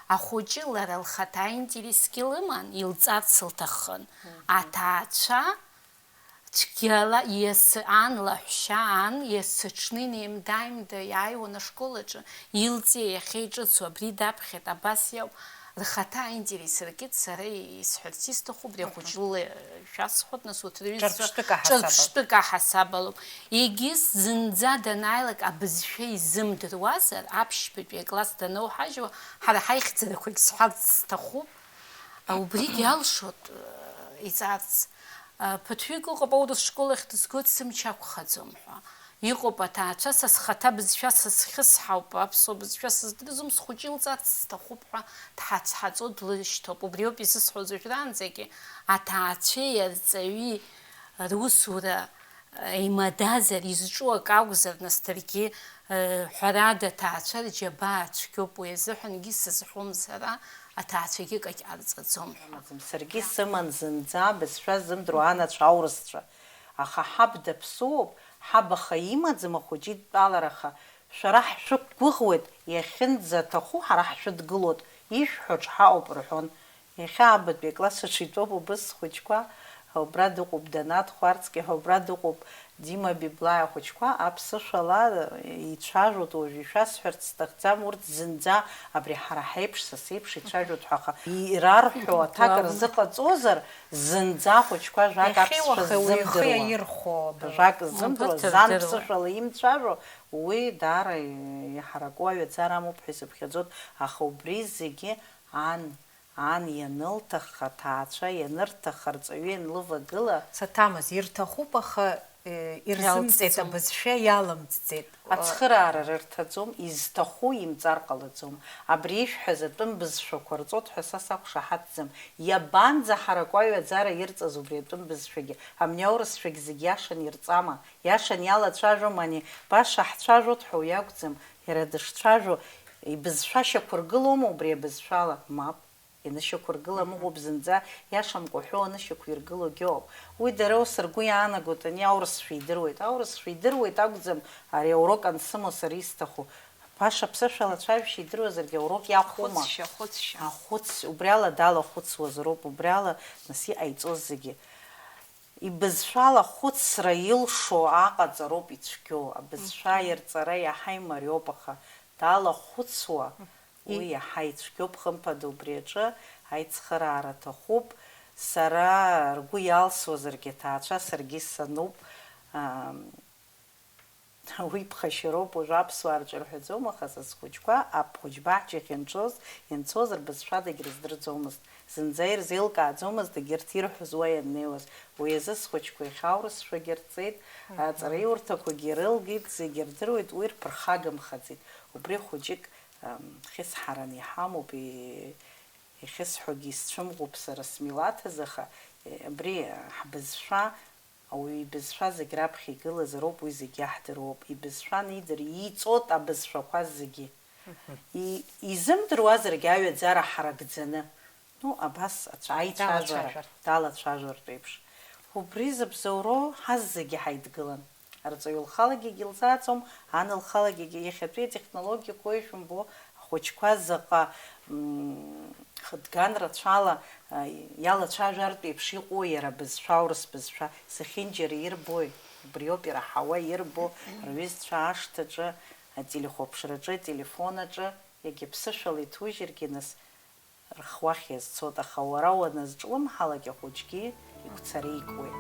ахәыҷы лара лхаҭа аинтересгьы лыман, илҵарц лҭахын. Мгм. Аҭаацәа цәгьала, иацы ан лаҳәшьа ан, иацы аҽны инеимда-ааимда иааиуан ашкол аҿы, илҵиа иахьа иҿыцу абри даԥхьеит, абас иауп. Лхаҭа аинтерес ркит, сара исҳәарц исҭаху, убри ахәыҷ лыла шәасҳәоит, нас урҭ рҩызцәа ҿырԥштәык аҳасаб. Ҿырԥштәык аҳасаб алоуп. Егьыс зынӡа данааилак абызшәа изымдыруазар, аԥшьбатәи акласс даноуҳажьуа, ҳара ҳаихьӡарақәагь сҳәарц сҭахуп. А, убригь алшоит, э, иҵарц. А, ԥыҭҩык ыҟоуп аурыс школ ахь дызгоит сымч ақәхаӡом ҳәа. Иҟоуп аҭаацәа, са схаҭа бызшәа сызхьысҳауп, аԥсуа бызшәа сыздырӡом, схәыҷы илҵарц сҭахуп ҳәа дҳацҳаҵо длышьҭоуп. Убриоуп изысҳәоз уажәраанӡагьы, аҭаацәеи арҵаҩи русура, э, имадазар, изҿу акы акәзар, нас даргьы, э, ҳәарада, аҭаацәа рџьабаа цәгьоуп, уи азыҳәангьы сызҳәом сара, аҭаацәагьы кагь ҟарҵаӡом ҳәа. Амаӡам, саргьы сыман зынӡа бызшәа ззымдыруа анацәа аурысцәа. Аха ҳаб даԥсуоуп, ҳаб аха имаӡам ахәыҷы идтәалараха, шәара ҳшәықәгәыӷуеит, иахьынӡаҭаху ҳара ҳшәыдгылоит, ишәҳәо ҿҳаҟоуп, рҳәон. Иахьа абатәи акласс аҿы итәоуп убыс схәыҷқәа, убра дыҟоуп Данаҭ Хәарцкиа ҳәа, убра дыҟоуп Дима Библаи ахәыҷқәа, аԥсышәала ицәажәоит, уажә ишәасҳәарц сҭахӡам, урҭ зынӡа абри ҳара ҳеиԥш, са сеиԥш ицәажәоит ҳәа, аха ирарҳәо аҭак рзыҟаҵозар, зынӡа ахәыҷқәа жәак аԥсшәа ззымдыруа, жәак ззымдыруа, зан ԥсышәала имцәажәо, уи даара иҳараку аҩаӡара амоуп ҳәа исыԥхьаӡоит, аха убри зегьы ан, ан ианылҭахха, аҭаацәа ианырҭахха, рҵаҩы ианлывагыла. Саҭамыз, ирҭахуп, аха, э, ирзымҵеит, иалҵӡом. Абызшәа иалымҵӡеит. Ацхыраара рырҭаӡом, изҭаху имҵар ҟалаӡом. Абри ишәҳәаз атәым бызшәақәа рҵоит ҳәа са сақәшаҳаҭӡам. Иабанӡаҳараку аҩаӡара ирҵаз убри атәым бызшәагьы? Абни аурысшәагь зегь иашан ирҵама? Иашан иалацәажәома ани? Баша ҳцәажәоит ҳәа уи акәӡам. Иара дышцәажәо, ибызшәа шьақәыргылома убри абызшәала? Мап. Ианышьақәыргылам ыҟоуп зынӡа, иашамкәа ҳәоу анышьақәиргылогьы ыҟоуп. Уи дара ус ргәы иаанагоит, ани аурысшәа идыруеит. Аурысшәа идыруеит акәӡам, ари аурок ансымоу сара исҭаху. Баша аԥсышәала ацәажәашьа идыруазаргьы аурок иахәома? Ахәыцшьа, ахәыцшьа. Ахәыц, убри ала далахәыцуазароуп, убри ала нас иҟаиҵоз зегьы. Ибызшәала ахәыцра илшо аҟаҵароуп ицәгьоу, абызшәа ирҵара иаҳа имариоуп, аха далахәыцуа, уи иаҳа ицәгьоуп, хымԥада, убри аҿы аицхыраара аҭахуп. Сара ргәы иалсуазаргьы аҭаацәа саргьы сануп. Ам, Уи ԥхашьароуп, уажәы аԥсуаа рҿы ирҳәаӡом, аха са схәыҷқәа, ахәыҷбаҳчахь ианцоз, ианцоз рбызшәа дагьрыздырӡомызт. Зынӡа ирзеилкааӡомызт егьырҭ ирҳәоз уа ианнеиуаз. Уи азы схәыҷқәа иахьа аурысшәагьы рҵеит, аҵараиурҭақәагьы ирылгеит, зегьы рдыруеит, уи рԥырхагамхаӡеит. Убри хәыҷык, ам, хьысҳаран иҳамоуп, и-, ихьысҳәогьы исцәымӷуп сара смилаҭ азы, аха, е, абри ҳбызшәа Ауаҩы ибызшәа зегь раԥхьа игылазароуп, уи зегь иаҳдыруоуп. Ибызшәа анидыр, ииҵоит абызшәақәа зегьы. Мгм. И-, изымдыруазаргьы аҩаӡара ҳаракӡаны, ну, абас ацә-, аицәажәара, далацәажәартә. Далацәажәартә еиԥш. Убри зыбзоуроу ҳаззегьы ҳаидгылан. Арҵаҩы лхалагьы егьылзааӡом, ан лхалагьы егьи-, иахьатәи атехнологиақәа ишәымбо, ахәыҷқәа заҟа, м, хыдган рацәала, а, иалацәажәартә еиԥш иҟоу иара абызшәа, аурыс бызшәа, зехьынџьара ирбои, убриоуп ираҳауа, ирбо, рҩызцәа ашҭаҿы, ателехәаԥшраҿы, ателефон аҿы, егьа ԥсышәала иҭужьыргьы, нас, рхы уахь иазцоит, аха уара уаназҿлымҳалак, ахәыҷгьы игәцареикуеит.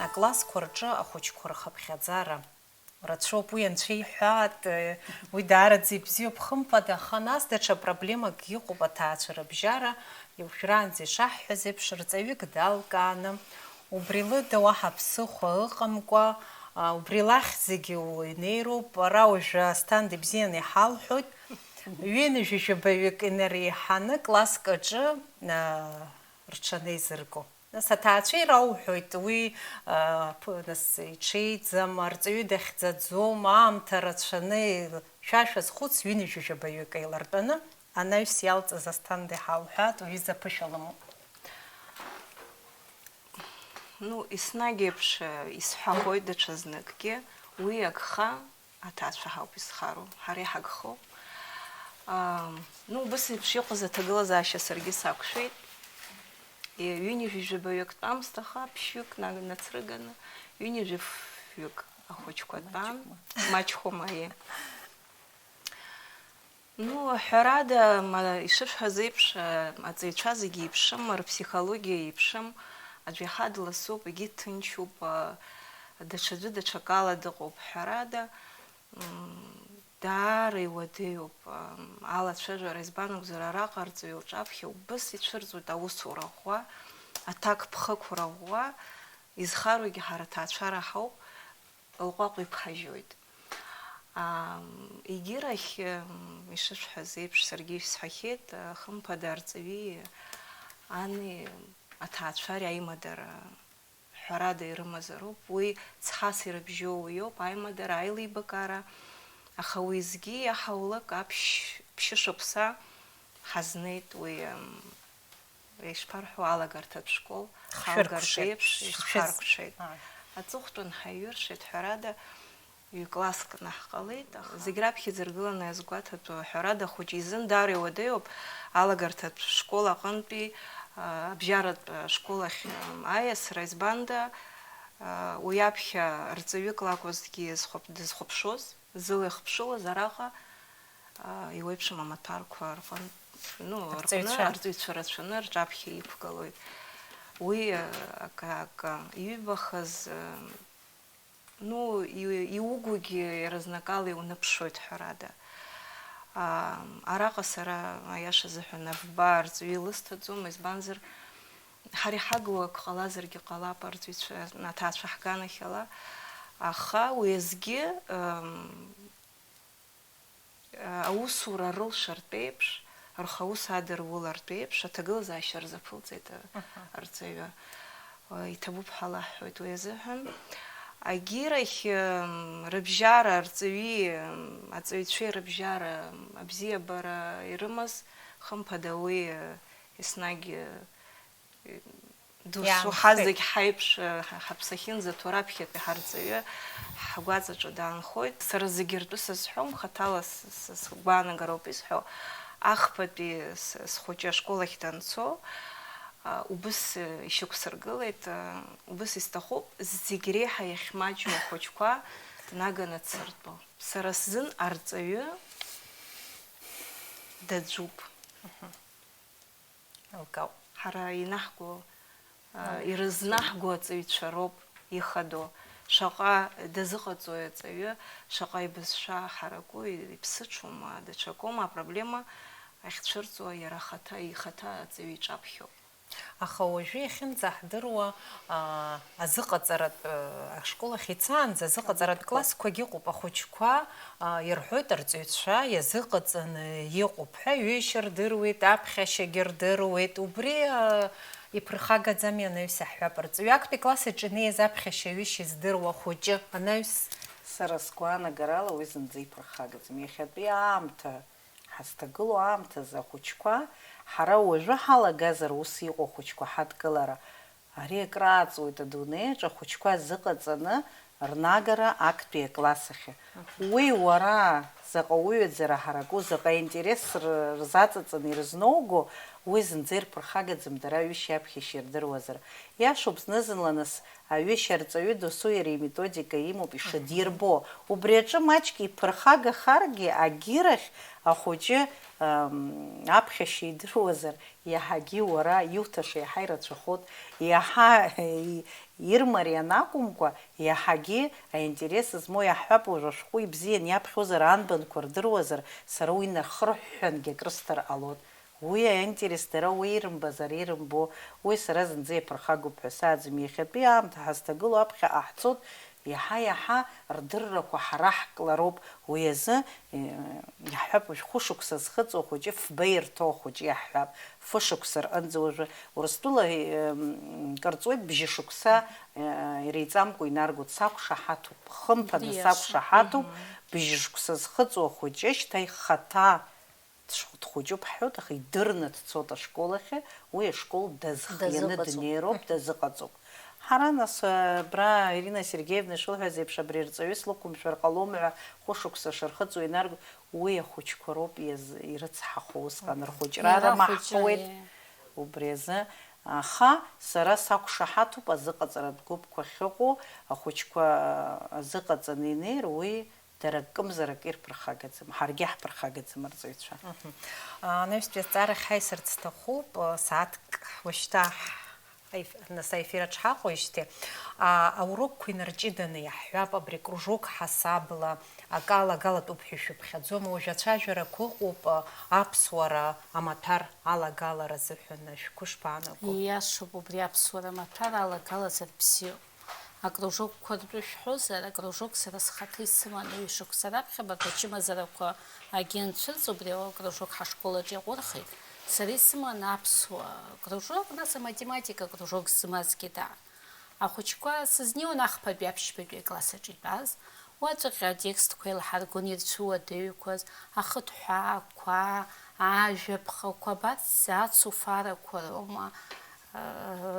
Аклассқәа рҿы ахәыҷқәа рхыԥхьаӡара рацәоуп, уи анцәа иҳәаат, уи даараӡа ибзиоуп, хымԥада, аха нас даҽа проблемак иҟоуп, аҭаацәа рыбжьара, уажәраанӡа ишаҳҳәаз еиԥш, рҵаҩык далкааны, убри лыда уаҳа ԥсыхәа ыҟамкәа, а, убри лахь зегьы уаҩ инеироуп. Ара уажәы Асҭанда ибзианы иҳалҳәоит, ҩынҩажәижәабаҩык инареиҳаны класск аҿы, а, рҽанеизырго. Нас аҭаацәа ирауҳәоит, уи, а, п-, нас иҽеиӡам, арҵаҩы дахьӡаӡом, аамҭа рацәаны, шәа шәазхәыц, ҩынҩажәижәабаҩык еилартәаны анаҩс иалҵыз Асҭанда иҳалҳәаат, уҩыза аԥышәа лымоуп. Ну, еснагь еиԥш, э, исҳәахоит даҽазныкгьы, уи агха аҭаацәа ҳауп изхароу, ҳара иҳагхоуп. Аа, ну, убыс еиԥш иҟаз аҭагылазаашьа саргьы сақәшәеит. Ҩынҩажәи жәабаҩык тәамызт, аха ԥшьҩык на-, нацрыганы, ҩынҩажәи фҩык ахәыҷқәа тәан, маҷхәыма, маҷхәыма, ии. Ну, ҳәарада, ма-, ишышәҳәаз еиԥш, а, аҵаҩцәа зегьы еиԥшым, рыԥсихологиа еиԥшым, аӡәы иаҳа дласуп, егьи ҭынчуп, а, даҽаӡәы даҽакала дыҟоуп. Ҳәарада, м, даара иуадаҩуп, ам, алацәажәара, избан акәзар, араҟа арҵаҩы лҿаԥхьа убыс ицәырҵуеит аусура ӷәӷәа, аҭакԥхықәра ӷәӷәа, изхароугьы ҳара аҭаацәара ҳауп, лҟәаҟә иԥхажьоит. Ам, егьирахь, ам, ишышәҳәаз еиԥш, саргьы исҳәахьеит, а, хымԥада, арҵаҩи ани аҭаацәареи аимадара ҳәарада ирымазароуп, уи цҳас ирыбжьоу уиоуп, аимадара, аилибакаара, аха уеизгьы иаҳаулак аԥшь, ԥшьышықәса ҳазнеит уи, ам, ишԥарҳәо, алагарҭатә школ, хшәыркәшеит, халгартә еиԥш, хшәыз-, ишҳаркәшеит. Ааи. Аҵыхәтәан ҳаиҩыршеит, ҳәарада, ҩ-класск наҳҟалеит, аха зегь раԥхьаӡа иргыланы иазгәаҭатәу, ҳәарада, ахәыҷы изын даара иуадаҩуп алагарҭатә школ аҟынтәи, а, абжьаратә школ ахь, ам, аиасра, избанда, а, уи аԥхьа рҵаҩык лакәызҭгьы зхәап-, дызхәаԥшуаз, зылихыԥшылоз араҟа, а, иуеиԥшым амаҭәарқәа рҟын-, ну, рҟны арҵаҩцәа, арҵаҩцәа рацәаны рҿаԥхьа иқәгылоит. Уи, а, акы, акы, иҩбахаз, а, ну, и-, иугогьы иаразнакала иуныԥшуеит, ҳәарада. А, араҟа сара, аиаша азыҳәан, авба арҵаҩы илысҭаӡом, избанзар, ҳара иҳагу акы ҟалазаргьы ҟалап, арҵаҩцәа, аҭаацәа ҳганахьала, аха уеизгьы, ам, аусура рылшартә еиԥш, рхы аус адырулартә еиԥш аҭагылазаашьа рзаԥылҵеит, а, Мгм. арҵаҩы. Иҭабуп ҳәа лаҳҳәоит уи азыҳәан. Агьирахь, м, рыбжьара, арҵаҩи, м, аҵаҩцәеи рыбжьара, м, абзиабара ирымаз, хымԥада, уи, э, еснагь, э, досу иаанхеит. Ҳазегь ҳаиԥш, э, ҳа-, ҳаԥсахьынӡаҭоу раԥхьатәи ҳарҵаҩы ҳгәаҵаҿы даанхоит. Сара зегьы ртәы сызҳәом, хаҭала с-, с-, сгәаанагароуп исҳәо. Ахԥатәи с-, схәыҷы ашкол ахь данцо, а, убыс, э, ишьақәсыргылеит, а, убыс исҭахуп, зегь реиҳа иахьмаҷу ахәыҷқәа днаганы дсыртәо. Сара сзын арҵаҩы даӡәуп. Мгм. Еилкаауп. Ҳара инаҳго, а, Мгм. ирызнаҳго аҵаҩцәа роуп ихадоу. Шаҟа дазыҟаҵои аҵаҩы, шаҟа ибызшәа ҳараку, иԥсыҽума, даҽакоума, апроблема ахьцәырҵуа иара ахаҭа, ихаҭа аҵаҩы иҿаԥхьоуп. Аха уажәы иахьынӡаҳдыруа, аа, азыҟаҵаратә, э, ашкол ахь ицаанӡа азыҟаҵаратә классқәагьы ыҟоуп. Ахәыҷқәа, аа, ирҳәоит, арҵаҩцәа иазыҟаҵаны иҟоуп ҳәа, ҩышьа рдыруеит, аԥхьашьагьы рдыруеит. Убри, аа, иԥырхагаӡами, анаҩс иаҳҳәап, арҵаҩы актәи класс аҿы инеиз аԥхьашьа-ҩышьа издыруа хәыҷы, анаҩс? Сара сгәаанагарала уи зынӡа иԥырхагаӡам. Иахьатәи аамҭа ҳазҭагылоу аамҭазы ахәыҷқәа, ҳара уажәы ҳалагазар ус иҟоу ахәыҷқәа ҳадкылара, ари акрааҵуеит адунеи аҿы ахәыҷқәа азыҟаҵаны рнагара актәи акласс ахьы. Мгм. Уи уара заҟа уҩаӡара ҳараку, заҟа интерес р-, рзаҵаҵаны ирызнауго, уи зынӡа ирԥырхагаӡам дара аҩышьа-аԥхьашьа ирдыруазар. Иашоуп, зны-зынла нас Аҩышьа арҵаҩы досу иара иметодика имоуп ишыдирбо. Убри аҿы маҷк иԥырхагахаргьы, агьирахь ахәыҷы, ам, аԥхьашьа идыруазар, иаҳагьы уара иуҭаша иаҳа ирацәахоит, иаҳа, и-, ирмариан акәымкәа, иаҳагьы аинтерес змоу иаҳҳәап, уажә ашәҟәы ибзиан иаԥхьозар, анбанқәа рдыруазар, сара уи нахырҳәҳәангьы акрысҭар ҟалоит. Уи аинтерес дара уи ирымбазар ирымбо, уи сара зынӡа иаԥырхагоуп ҳәа сааӡом. Иахьатәи аамҭа ҳазҭагылоу аԥхьаҟа ҳцоит, иаҳа-иаҳа рдыррақәа ҳара ҳклароуп. Уи азы, э, иаҳҳәап, уажә хәышықәса зхыҵуа хәыҷы, фба ирҭоу ахәыҷы иаҳҳәап, фышықәса рҟынӡа уажәы Урыстәыла, э, м, кыр ҵуеит, бжьышықәса, э, иреиҵамкәа инаргоит, сақәшаҳаҭуп, хымԥада, иаша, сақәшаҳаҭуп, мгм, бжьышықәса зхыҵуа хәыҷы шьҭа ихаҭа Дш-, дхәыҷуп ҳҳәоит, аха идырны дцоит ашкол ахьы, уи ашкол дазхианы дазыҟаҵом, днеироуп, дазыҟаҵом. Ҳара, нас, абра Ирина Сергеевна ишылҳәаз еиԥш, абри арҵаҩы слықәымшәар ҟалом ҳәа хәышықәса шырхыҵуа инарго, уи ахәыҷқәа роуп иаз-, ирыцҳахо усҟан рхәыҷра Иара ахәыҷра, рамаҳхуеит. Иа. Убри азы, аха сара сақәшаҳаҭуп азыҟаҵаратә гәыԥқәа ахьыҟоу, ахәыҷқәа азыҟаҵаны инеир, уи дара акымзар акы ирԥырхагаӡам, ҳаргьы ҳԥырхагаӡам арҵаҩцәа. Мгм. А, анаҩстәи азҵаара ахьҳаисырц сҭахуп, а, сааҭк уажәшьҭа ҳ-, аеф-, нас аефир аҿ ҳаҟоижьҭеи, а, аурокқәа инарҷыданы иаҳҳәап, абри акружок ҳасабла акы алагалатәуп ҳәа ишәыԥхьаӡома? Уажә ацәажәарақәа ыҟоуп, а, аԥсуара амаҭәар алагалара азыҳәан шәгәы шԥаанаго? Ииашоуп, убри аԥсуара амаҭәар алагалазар бзиоуп. Акружокқәа ртәы шәҳәозар, акружок сара схаҭа исыман ҩышықәса раԥхьа, абарҭ ачымазарақәа агьынцәырҵ, убри ала акружок ҳашкол аҿы иаҟәырхит. Сара исыман аԥсуа кружок, нас аматематика кружок змазгьы даа. Ахәыҷқәа сызнеиуан ахԥатәи аԥшьбатәи акласс аҿы итәаз, уаҵәҟьа атекстқәа еилҳаргон ирцәыуадаҩқәаз, ахыҭҳәаақәа, ажәаԥхақәа, абарҭ зацу фарақәа роума,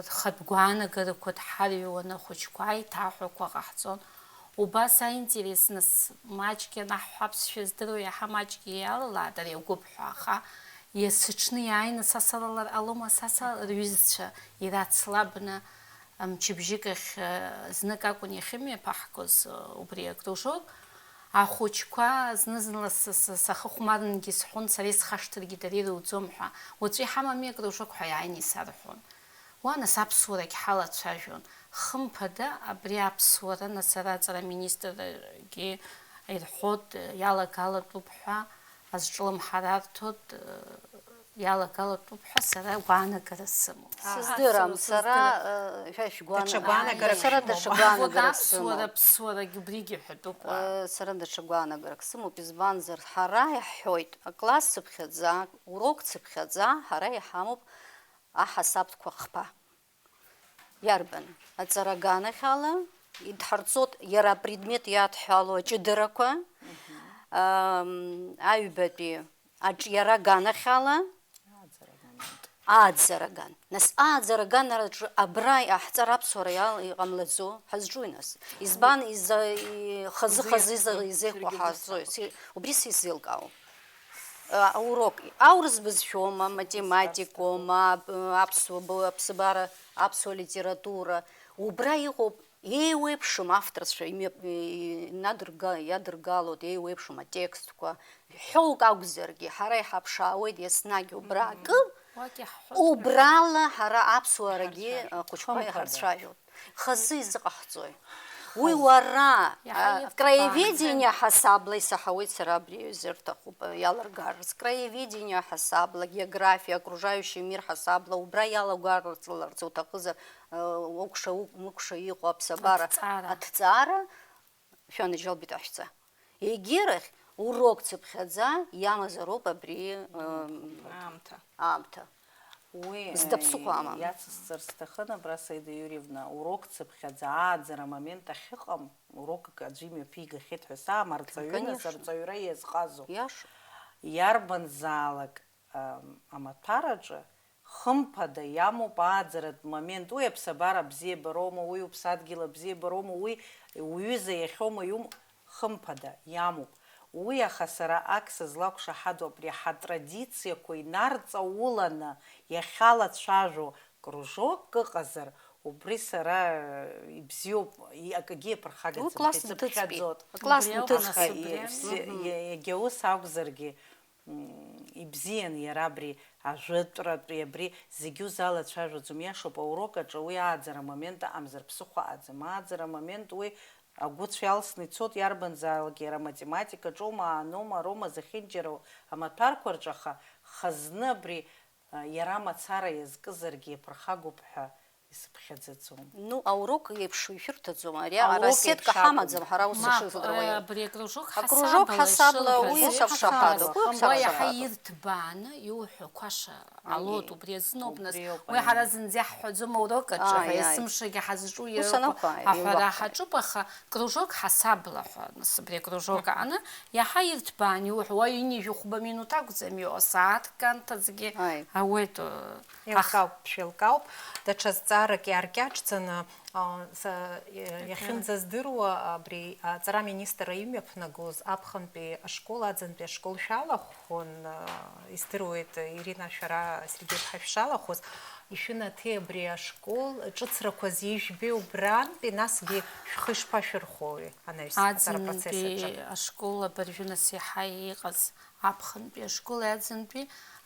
рхатә гәаанагарақәа дҳарҩуан ахәыҷқәа, аиҭаҳәақәа ҟаҳҵон. Убас аинтерес, нас, маҷк ианаҳҳәо аԥсшәа здыруа иаҳа маҷк иалалааит ари агәыԥ ҳәа, аха есыҽны иааины са салалар ҟалома, са са рҩызцәа ирацлабны, мчыбжьык ахь, э, знык акәын иахьымҩаԥаҳгоз, э, убри акружок. Ахәыҷқәа зны-зынла са, са, сахыхәмарынгьы сҳәон, сара исхашҭыргьы дара ирылӡом ҳәа. Уаҵәы иҳамами акружок ҳәа иааины исарҳәон. Уа, нас, аԥсуарагь ҳалацәажәон. Хымԥада, абри аԥсуара, нас, ара аҵара аминистргьы ирҳәоит, иалагалатәуп ҳәа, азҿлымҳара арҭоит, иалагалатәуп ҳәа сара гәаанагара сымоуп. Сыздырам, сара, э, шәа шәгәаана-, Даҽа гәаанагарак сара сымоуп. Даҽа Вот гәаанагарак аԥсуара, сымоуп. Аԥсуарагь убригьы ҳәатәуп, уа. Э, сара даҽа гәаанагарак сымоуп, избанзар, ҳара иаҳҳәоит, акласс цыԥхьаӡа, урок цыԥхьаӡа ҳара иҳамоуп аҳасабтәқәа хԥа. Иарбан? Аҵара аганахьала идҳарҵоит иара апредмет иадҳәало аҷыдарақәа, ам, аҩбатәи аҿиара аганахьала. Ааӡара аган. Нас ааӡара аганараҿы абра иҟаҳҵар аԥсуара иал-, иҟамлаӡо, ҳазҿуи нас? Избан иза-, и-, хазы-хазы иза-, изеиқәа ҳазҵои? Си-, убри сизеилкаауам. А, аурок. Аурыс бызшәоума, математикоума, ап-, аԥсуа б-, аԥсабара, аԥсуа литература. Убра иҟоуп еиуеиԥшым авторцәа, имҩа-, инадырга-, иадыргалоит еиуеиԥшым атекстқәа. Ҳәоук акәзаргьы, ҳара иҳаԥшаауеит еснагь убра акы, Уагьы ҳҳәоит. Убрала ҳара аԥсуарагьы, Иҳарцәажәоит. Ахәыҷқәа Хымԥада. Иҳарцәажәоит. Хазы изыҟаҳҵои? Уи Хазы. Уара, Иаҳа а, ирҭбааны. Краеведение ҳасабла исаҳауеит сара абри изырҭахуп, а, иалыргарц. Краеведение ҳасабла, географиа, окружающий мир ҳасабла, убра иалагәарларц уҭахызар, а, укәша, ук-, мыкәша иҟоу аԥсабара Аҭҵаара. Аҭҵаара, шәанаџьалбеит ашәҵа. Егьирахь, урок цыԥхьаӡа иамазароуп абри, м, Аамҭа. Аамҭа. Уи, Зда э, ԥсыхәа амам. Иацысҵар сҭахын, абра, Саида Иуриевна, урок цыԥхьаӡа ааӡара амомент ахьыҟам, урокк аӡәы имҩаԥигахьеит ҳәа саамарҵаҩы, нас Конечно. Арҵаҩра иазҟазоуп. Иаша. Иарбанзаалак, ам, амаҭәараҿы, хымԥада, иамоуп ааӡаратә момент. Уи аԥсабара абзиабароума, уи уԥсадгьыл абзиабароума, уи уҩыза иахьоума, иум-, хымԥада, иамоуп. Уи, аха сара ак сызлақәшаҳаҭу абри ҳатрадициақәа инарҵауланы иахьалацәажәо кружокк ыҟазар, убри сара, э, ибзиоуп, и-, акгьы иаԥырхагаӡам, Уи класс исыԥхьаӡоит. Нҭыҵтәи. Класс Убри ауп, нҭыҵтәи. нас, убри Ибзи-, ауп. Е-, егьа ус акәзаргьы, м, ибзиан иара абри ажәытәратәи, абри зегьы узалацәажәаӡом, иашоуп, аурок аҿы уи ааӡара момент ыҟамзар, ԥсыхәа ыҟаӡам, ааӡара момент уи агәыцә иалсны ицоит, иарбанзаалак иара аматематикаҿоума, аанома, арома, зехьынџьара амаҭәарқәа рҿы, аха хазны абри, а, иара мацара иазкызаргьы иаԥырхагоуп ҳәа исыԥхьаӡаӡом. Ну, аурок еиԥш ишәырҭаӡом, ари Аурок ара сетка еиԥш акәым. Ҳамаӡам, ҳара ус Мап, ишыздыруа. Э, абри акружок Акружок ҳасабала, ҳасабала, уи уи саԥшаҳаҭуп, уи Уа иаҳа саԥшаҳаҭуп. Ирҭбааны иуҳәо қәаша Ҟалоит, Аиеи. Убри азыноуп, нас, Убриоуп, уи аиеи. Ҳара зынӡа иаҳҳәаӡом аурок аҿы, Аиеи, аҳәа, аиеи. Есымшагьы ҳазҿу Ус иароуп, анакәха, аҳәара еилаҳкааит. Ҳаҿуп, аха кружок ҳасабла ҳәа, нас, абри акружок Мгм. аҟны, иаҳа ирҭбаан иуҳәо, уа ҩынҩажәи хәба минуҭ акәӡам иҟоу, сааҭк анҭыҵгьы Аиеи. Ауеит, э, ах- Еилкаауп, шәеилкаауп. Даҽа зҵа- Арак иааркьаҿӡаны, а, са, е-, иахьынӡаздыруа, абри аҵара аминистрра имҩаԥнагоз аԥхынтәи ашкол, аӡынтәи ашкол шәалахәхон, а, издыруеит, Ирина, шәара Сергеи-ԥҳа шәшалахәыз, ишәынаҭеи абри ашкол, ҿыцрақәа зеижәбеи убрантәи, насгьы шәхы ишԥашәырхәои, анаҩс аҵара апроцесс аҿы? Аӡынтәи ашкол абыржәы нас иаҳа иҟаз аԥхынтәи ашколи аӡынтәи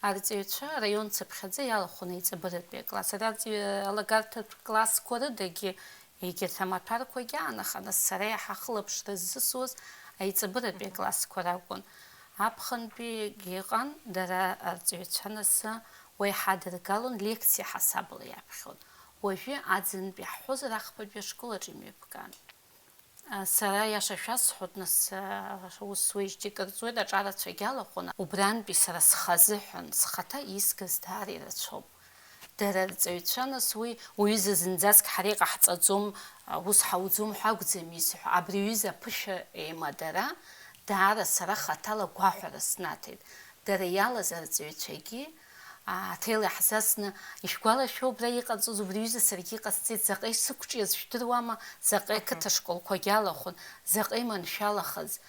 арҵаҩцәа араион цыԥхьаӡа иалахәын аиҵбыратәи акласс. Ари арҵаҩ алагарҭатә классқәа рыдагьы егьырҭ амаҭәарқәагьы аанаханы, сара иаҳа ахылаԥшра ззысуаз аиҵбыратәи аклассқәа ракәын. Аԥхынтәигьы ыҟан, дара арҵаҩцәа нас уа иҳадыргалон, лекциа ҳасабала иаԥхьон. Уажәы аӡынтәи ҳҳәозар, ахԥатәи ашкол аҿы имҩаԥган. Сара аиаша шәасҳәоит, нас, аус уеижьҭеи кыр ҵуеит, аҿарацәагьы алахәын. Убрантәи сара схы азыҳәан, схаҭа исгаз даара ирацәоуп. Дара рҵаҩцәа, нас, уи уҩыза зынӡаск ҳара иҟаҳҵаӡом, ус ҳауӡом ҳәа акәӡам исҳәо. Абри аҩыза аԥышәа еимадара даара сара хаҭала гәаҳәара снаҭеит. Дара иалаз арҵаҩцәагьы, аа, аҭел иаҳзасны, ишәгәалашәо убра иҟарҵоз, убри аҩыза саргьы иҟасҵеит, заҟа исықәҿиаз жәдыруама, заҟа, мгм, ақыҭа школқәагьы алахәын, заҟа иманшәалахаз, э,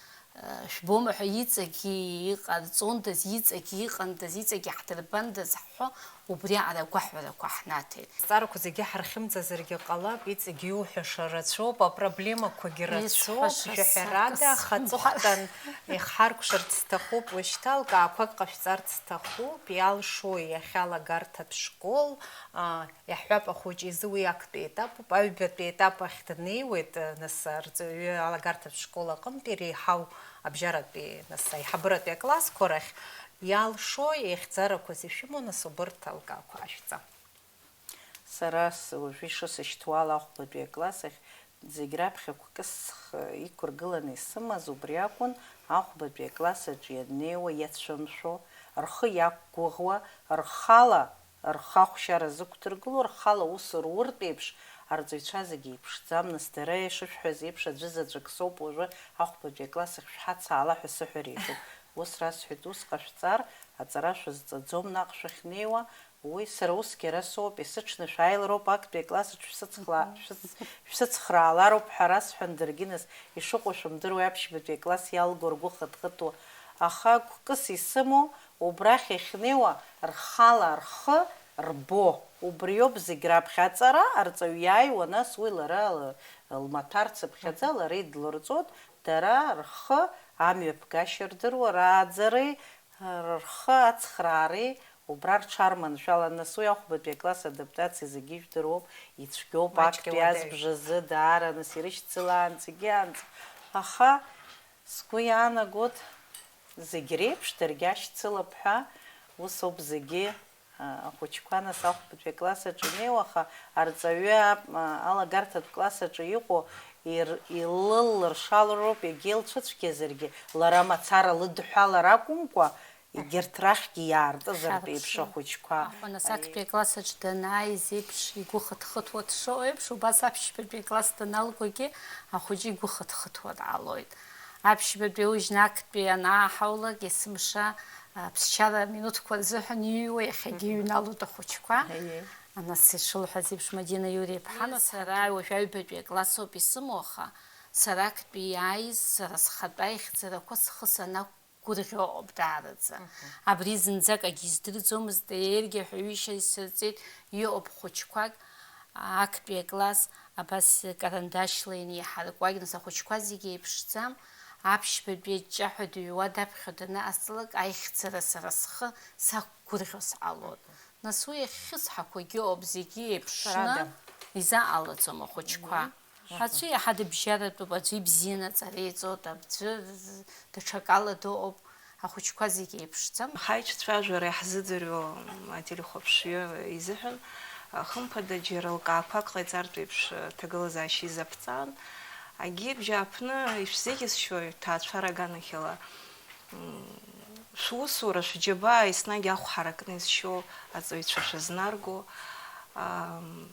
шәбома ҳәа иҵегьы иҟарҵондаз, иҵегьы иҟандаз, иҵегьы ҳдырбандаз ҳҳәо, убри аҟара агәаҳәарақәа ҳнаҭеит. Азҵаарақәа зегьы ҳархьымӡазаргьы ҟалап, иҵегь иуҳәаша рацәоуп, апроблемақәагьы рацәоуп, исҳәаша жәаҳәарада, сакы аха сымҳәар, аҵыхәтәан ихҳаркәшарц сҭахуп, уажәшьҭа алкаақәак ҟашәҵарц сҭахуп, иалшои иахьа алагарҭатә школ, а, иаҳҳәап, ахәыҷы изы уи актәи етапуп, аҩбатәи етап ахь днеиуеит, нас арҵаҩы алагарҭатә школ аҟынтәи реиҳау абжьаратәи, нас аиҳабыратәи аклассқәа рахь, иалшои, ихьӡарақәа зышәымоу, нас убырҭ алкаақәа ашәҵа. Сара с-, уажәы ишысышьҭуала ахәбатәи акласс ахь зегь раԥхьа кәкы схы иқәыргыланы исымаз убри акәын, ахәбатәи акласс аҿы ианнеиуа иацәымшәо, рхы иақәгәыӷуа, рхала рхы ахәшьара зықәдыргыло, рхала аус руыртә еиԥш, арҵаҩцәа зегьы еиԥшӡам, нас дара ишышәҳәаз еиԥш аӡәы заҵәык соуп уажәы ахәбатәи акласс ахь шәҳацаала ҳәа сыҳәар еиԥшуп. Ус расҳәеит, ус ҟашәҵар, аҵара шәызҵаӡом наҟ шәахьнеиуа, Уи сара усгьы ара соуп, есыҽны шәааилароуп, актәи акласс аҿы шәсыцхла-, шәсыц-, шәсыцхраалароуп ҳәа расҳәан, даргьы нас ишыҟоу шәымдыруеи, аԥшьбатәи акласс иалго ргәы хыҭ-хыҭуа. Аха гәкыс исымоу, убрахь иахьнеиуа, рхала рхы рбо, убриоуп зегь раԥхьа аҵара, арҵаҩ иааиуа, нас уи лара л-, лмаҭәар цыԥхьаӡа лара идлырҵоит, дара рхы амҩаԥгашьа рдыруа, рааӡареи, рхы ацхраареи, Убра рҽарманшәалан, нас уи ахәбатәи акласс адаптациа зегьы ижәдыруоуп, ицәгьоуп, маҷк актәи иуадаҩуп. Азбжазы даара нас ирышьцылаанӡагьы анӡа. Аха сгәы иаанагоит, зегь реиԥш даргьы ашьцылап ҳәа, ус ауп зегьы, а, ахәыҷқәа нас ахәбатәи акласс аҿы инеиуа, аха арҵаҩы ап-, а, алагарҭатә класс аҿы иҟоу ир-, илыллыршалароуп, егьа илцәыцәгьазаргьы, лара мацара лыдҳәалар акәымкәа, Егьырҭ рахьгьы иаартызар ҳәа еиԥш ахәыҷқәа. Аха нас актәи акласс аҿы данааиз еиԥш игәы хыҭ-хыҭуа дшыҟоу еиԥш, убас аԥшьбатәи акласс даналгогьы ахәыҷы игәы хыҭ-хыҭуа дҟалоит. Аԥшьбатәи аужьны актәи анааҳаулак, есымша, а, ԥсшьара минуҭқәа рзыҳәан иҩуа иахьагьы иҩналоит ахәыҷқәа. Аиеи. Нас ишылҳәаз еиԥш, Мадина Иури-иԥҳа, нас сара уажә аҩбатәи акласс ауп исымоу, аха сара актәи иааиз, сара схатәы аихьӡарақәа схы санақәгәырӷьо ыҟоуп даараӡа. Мгм. Абри зынӡак акгьы издырӡомызт, аергьаҳәа ҩышьа исырҵеит, иҟоуп хәыҷқәак, актәи акласс, абас карандашьла инеиҳаркуа, нас ахәыҷқәа зегьы еиԥшӡам, аԥшьбатәи аҷҷаҳәа дыҩуа даԥхьо даныҟасҵалак, аихьӡара сара схы сақәгәырӷьо сҟалоит. Нас уи иахьхьысҳақәагьы ыҟоуп, зегьы еиԥшны изаҟалаӡом ахәыҷқәа. Мгм. Аӡәы иаҳа дыбжьаратәуп, аӡәы ибзианы аҵара иҵоит, аӡәы даҽакала дыҟоуп, ахәыҷқәа зегьы еиԥшӡам. Ҳаицәажәара иаҳзыӡырҩуа ателехәаԥшҩы изыҳәан, хымԥада, џьара лкаақәак ҟаиҵартә еиԥш, ҭагылазаашьа изаԥҵан. Агьи бжьааԥны ишәзеиӷьасшьоит, ҭаацәара аганахьала, м, шәусура, шәџьабаа еснагь ахә ҳаракны изшьо аҵаҩцәа шәызнарго, ам,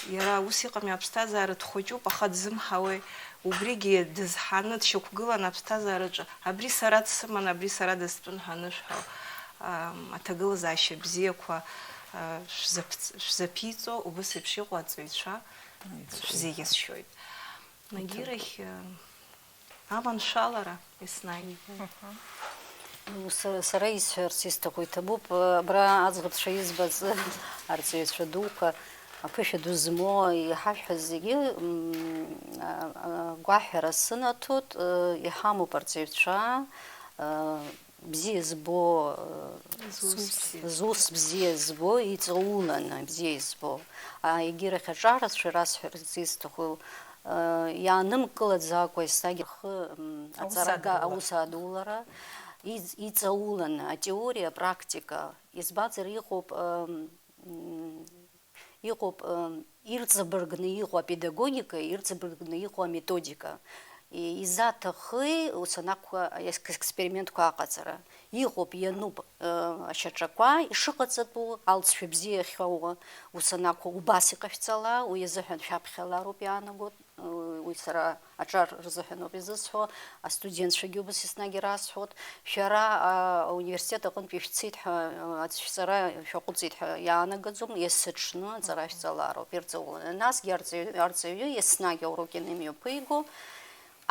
Иара ус иҟами, аԥсҭазаара дхәыҷуп, аха дзымҳауеи, убригьы дызҳаны, дшьақәгыланы аԥсҭазаараҿы, абри сара дсыман, абри сара дыстәын ҳәа анышәҳәо, ам, аҭагылазаашьа бзиақәа, Шәзаԥ-, шәзаԥиҵо убыс еиԥш иҟоу аҵаҩцәа шәзеиӷьасшьоит. Нагирахь, э, аманшәалара еснагь. Ну, са-, сара исҳәарц исҭаху, иҭабуп, э, абра аӡӷабцәа избаз арҵаҩцәа дуқәа, аԥышәа ду змоу, иҳашәҳәаз зегьы, м, а, а, гәаҳәара сынаҭоит, э, иҳамоуп арҵаҩцәа, э, бзиа збо, э, Зус бзиа. Зус бзиа збо, иҵауланы бзиа избо. А, егьирахь аҿарацәа расҳәарц исҭаху, э, иаанымкылаӡакәа еснагь рхы, м, Аус аҵарага, адулара. Аус адулара, иҵ-, иҵауланы атеориа, апрактика. Избанзар, иҟоуп, м, м, иҟоуп, м, ирҵабыргны иҟоу апедагогика, ирҵабыргны иҟоу аметодика. И-, изаҭахи ус анакәха, аекс-, експериментқәа аҟаҵара? Иҟоуп, иануп, э, ашьаҿақәа ишыҟаҵатәу, алҵшәа бзиа ахьоуа ус анакәха, убас иҟашәҵала, уи азыҳәан шәаԥхьалароуп иаанаго, э, уи сара аҿар рзыҳәаноуп изысҳәо, астудентцәагьы убас еснагь ирасҳәоит, шәара, а, ауниверситет аҟынтәи шәцеит ҳәа, а, аӡә шәҵара шәаҟәыҵит ҳәа иаанагаӡом, есыҽны аҵара шәҵалароуп, ирҵауланы. Насгьы арҵаҩ-, арҵаҩы еснагь аурок ианымҩаԥиго,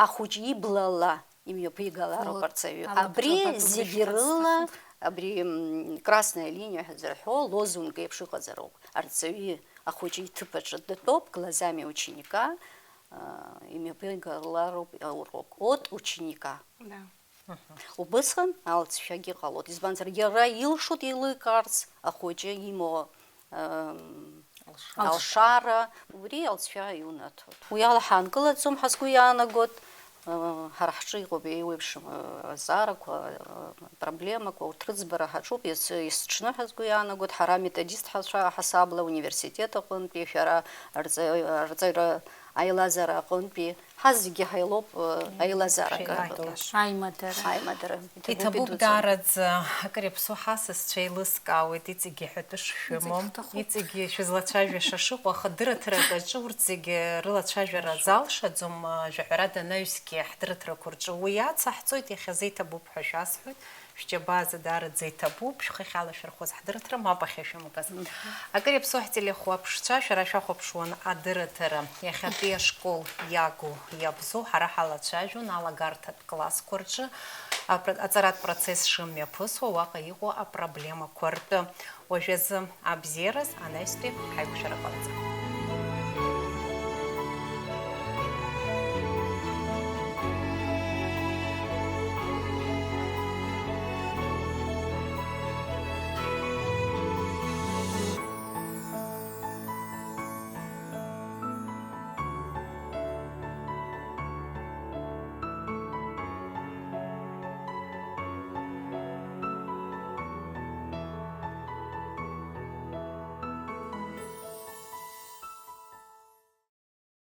ахәыҷы иблала имҩаԥигалароуп Ло-, арҵаҩы. Абри алабҿабатәуп зегь рыла, абри, м, красная линия ҳәа зырҳәо лозунг еиԥш ыҟазароуп. Арҵаҩы ахәыҷы иҭыԥ аҿы дтәоуп, глазами ученика, а, имҩаԥигалароуп аурок. От ученика. Да. Убысҟан алҵшәагьы ҟалоит. Избанзар, иара илшоит еиликаарц ахәыҷы имоу, ам, Алшара. Алшара, убри алҵшәа иунаҭоит. Уи ала ҳаанкылаӡом ҳәа сгәы иаанагоит. Ҳара ҳҿы иҟоуп еиуеиԥшым азаарақәа, проблемақәа, урҭ рыӡбара ҳаҿуп, ес-, есыҽны ҳәа сгәы иаанагоит. Ҳара методист ҳацәа-, ҳасабла университет аҟынтәи, шәара арҵаҩ-, арҵаҩра аилазаара аҟынтәи, ҳазегьы ҳаилоуп, э, аилазаарак. Аимадара. Аимадара. Иҭабуп, иҭабуп идуӡӡан. Даараӡа, акыр иаԥсоу ҳасасцәа еилыскаауеит, иҵегьы ҳәатәы шшәымоу, иҵегьы шәызлацәажәаша шыҟоу, аха адырраҭарак аҿы урҭ зегьы рылацәажәара залшаӡом, э, жәаҳәарада анаҩсгьы ҳдырраҭарақәа рҿы уи ацаҳҵоит, иахьазы иҭабуп ҳәа шәасҳәоит. Шәџьабаа зы даараӡа иҭабуп, шәхы ахьалашәырхәаз ҳдырраҭара мап ахьышәымгаз. Акыр иаԥсоу ҳтелехәаԥшцәа, шәара шәахәаԥшуан адырраҭара. Иахьатәи ашкол иагу, иабзоу ҳара ҳалацәажәон алагарҭатә классқәа рҿы апро-, аҵаратә процесс шымҩаԥысуа, уаҟа иҟоу апроблемақәа ртәы. Уажәазы абзиараз, анаҩстәи ҳаиқәшәара ҟалҵа.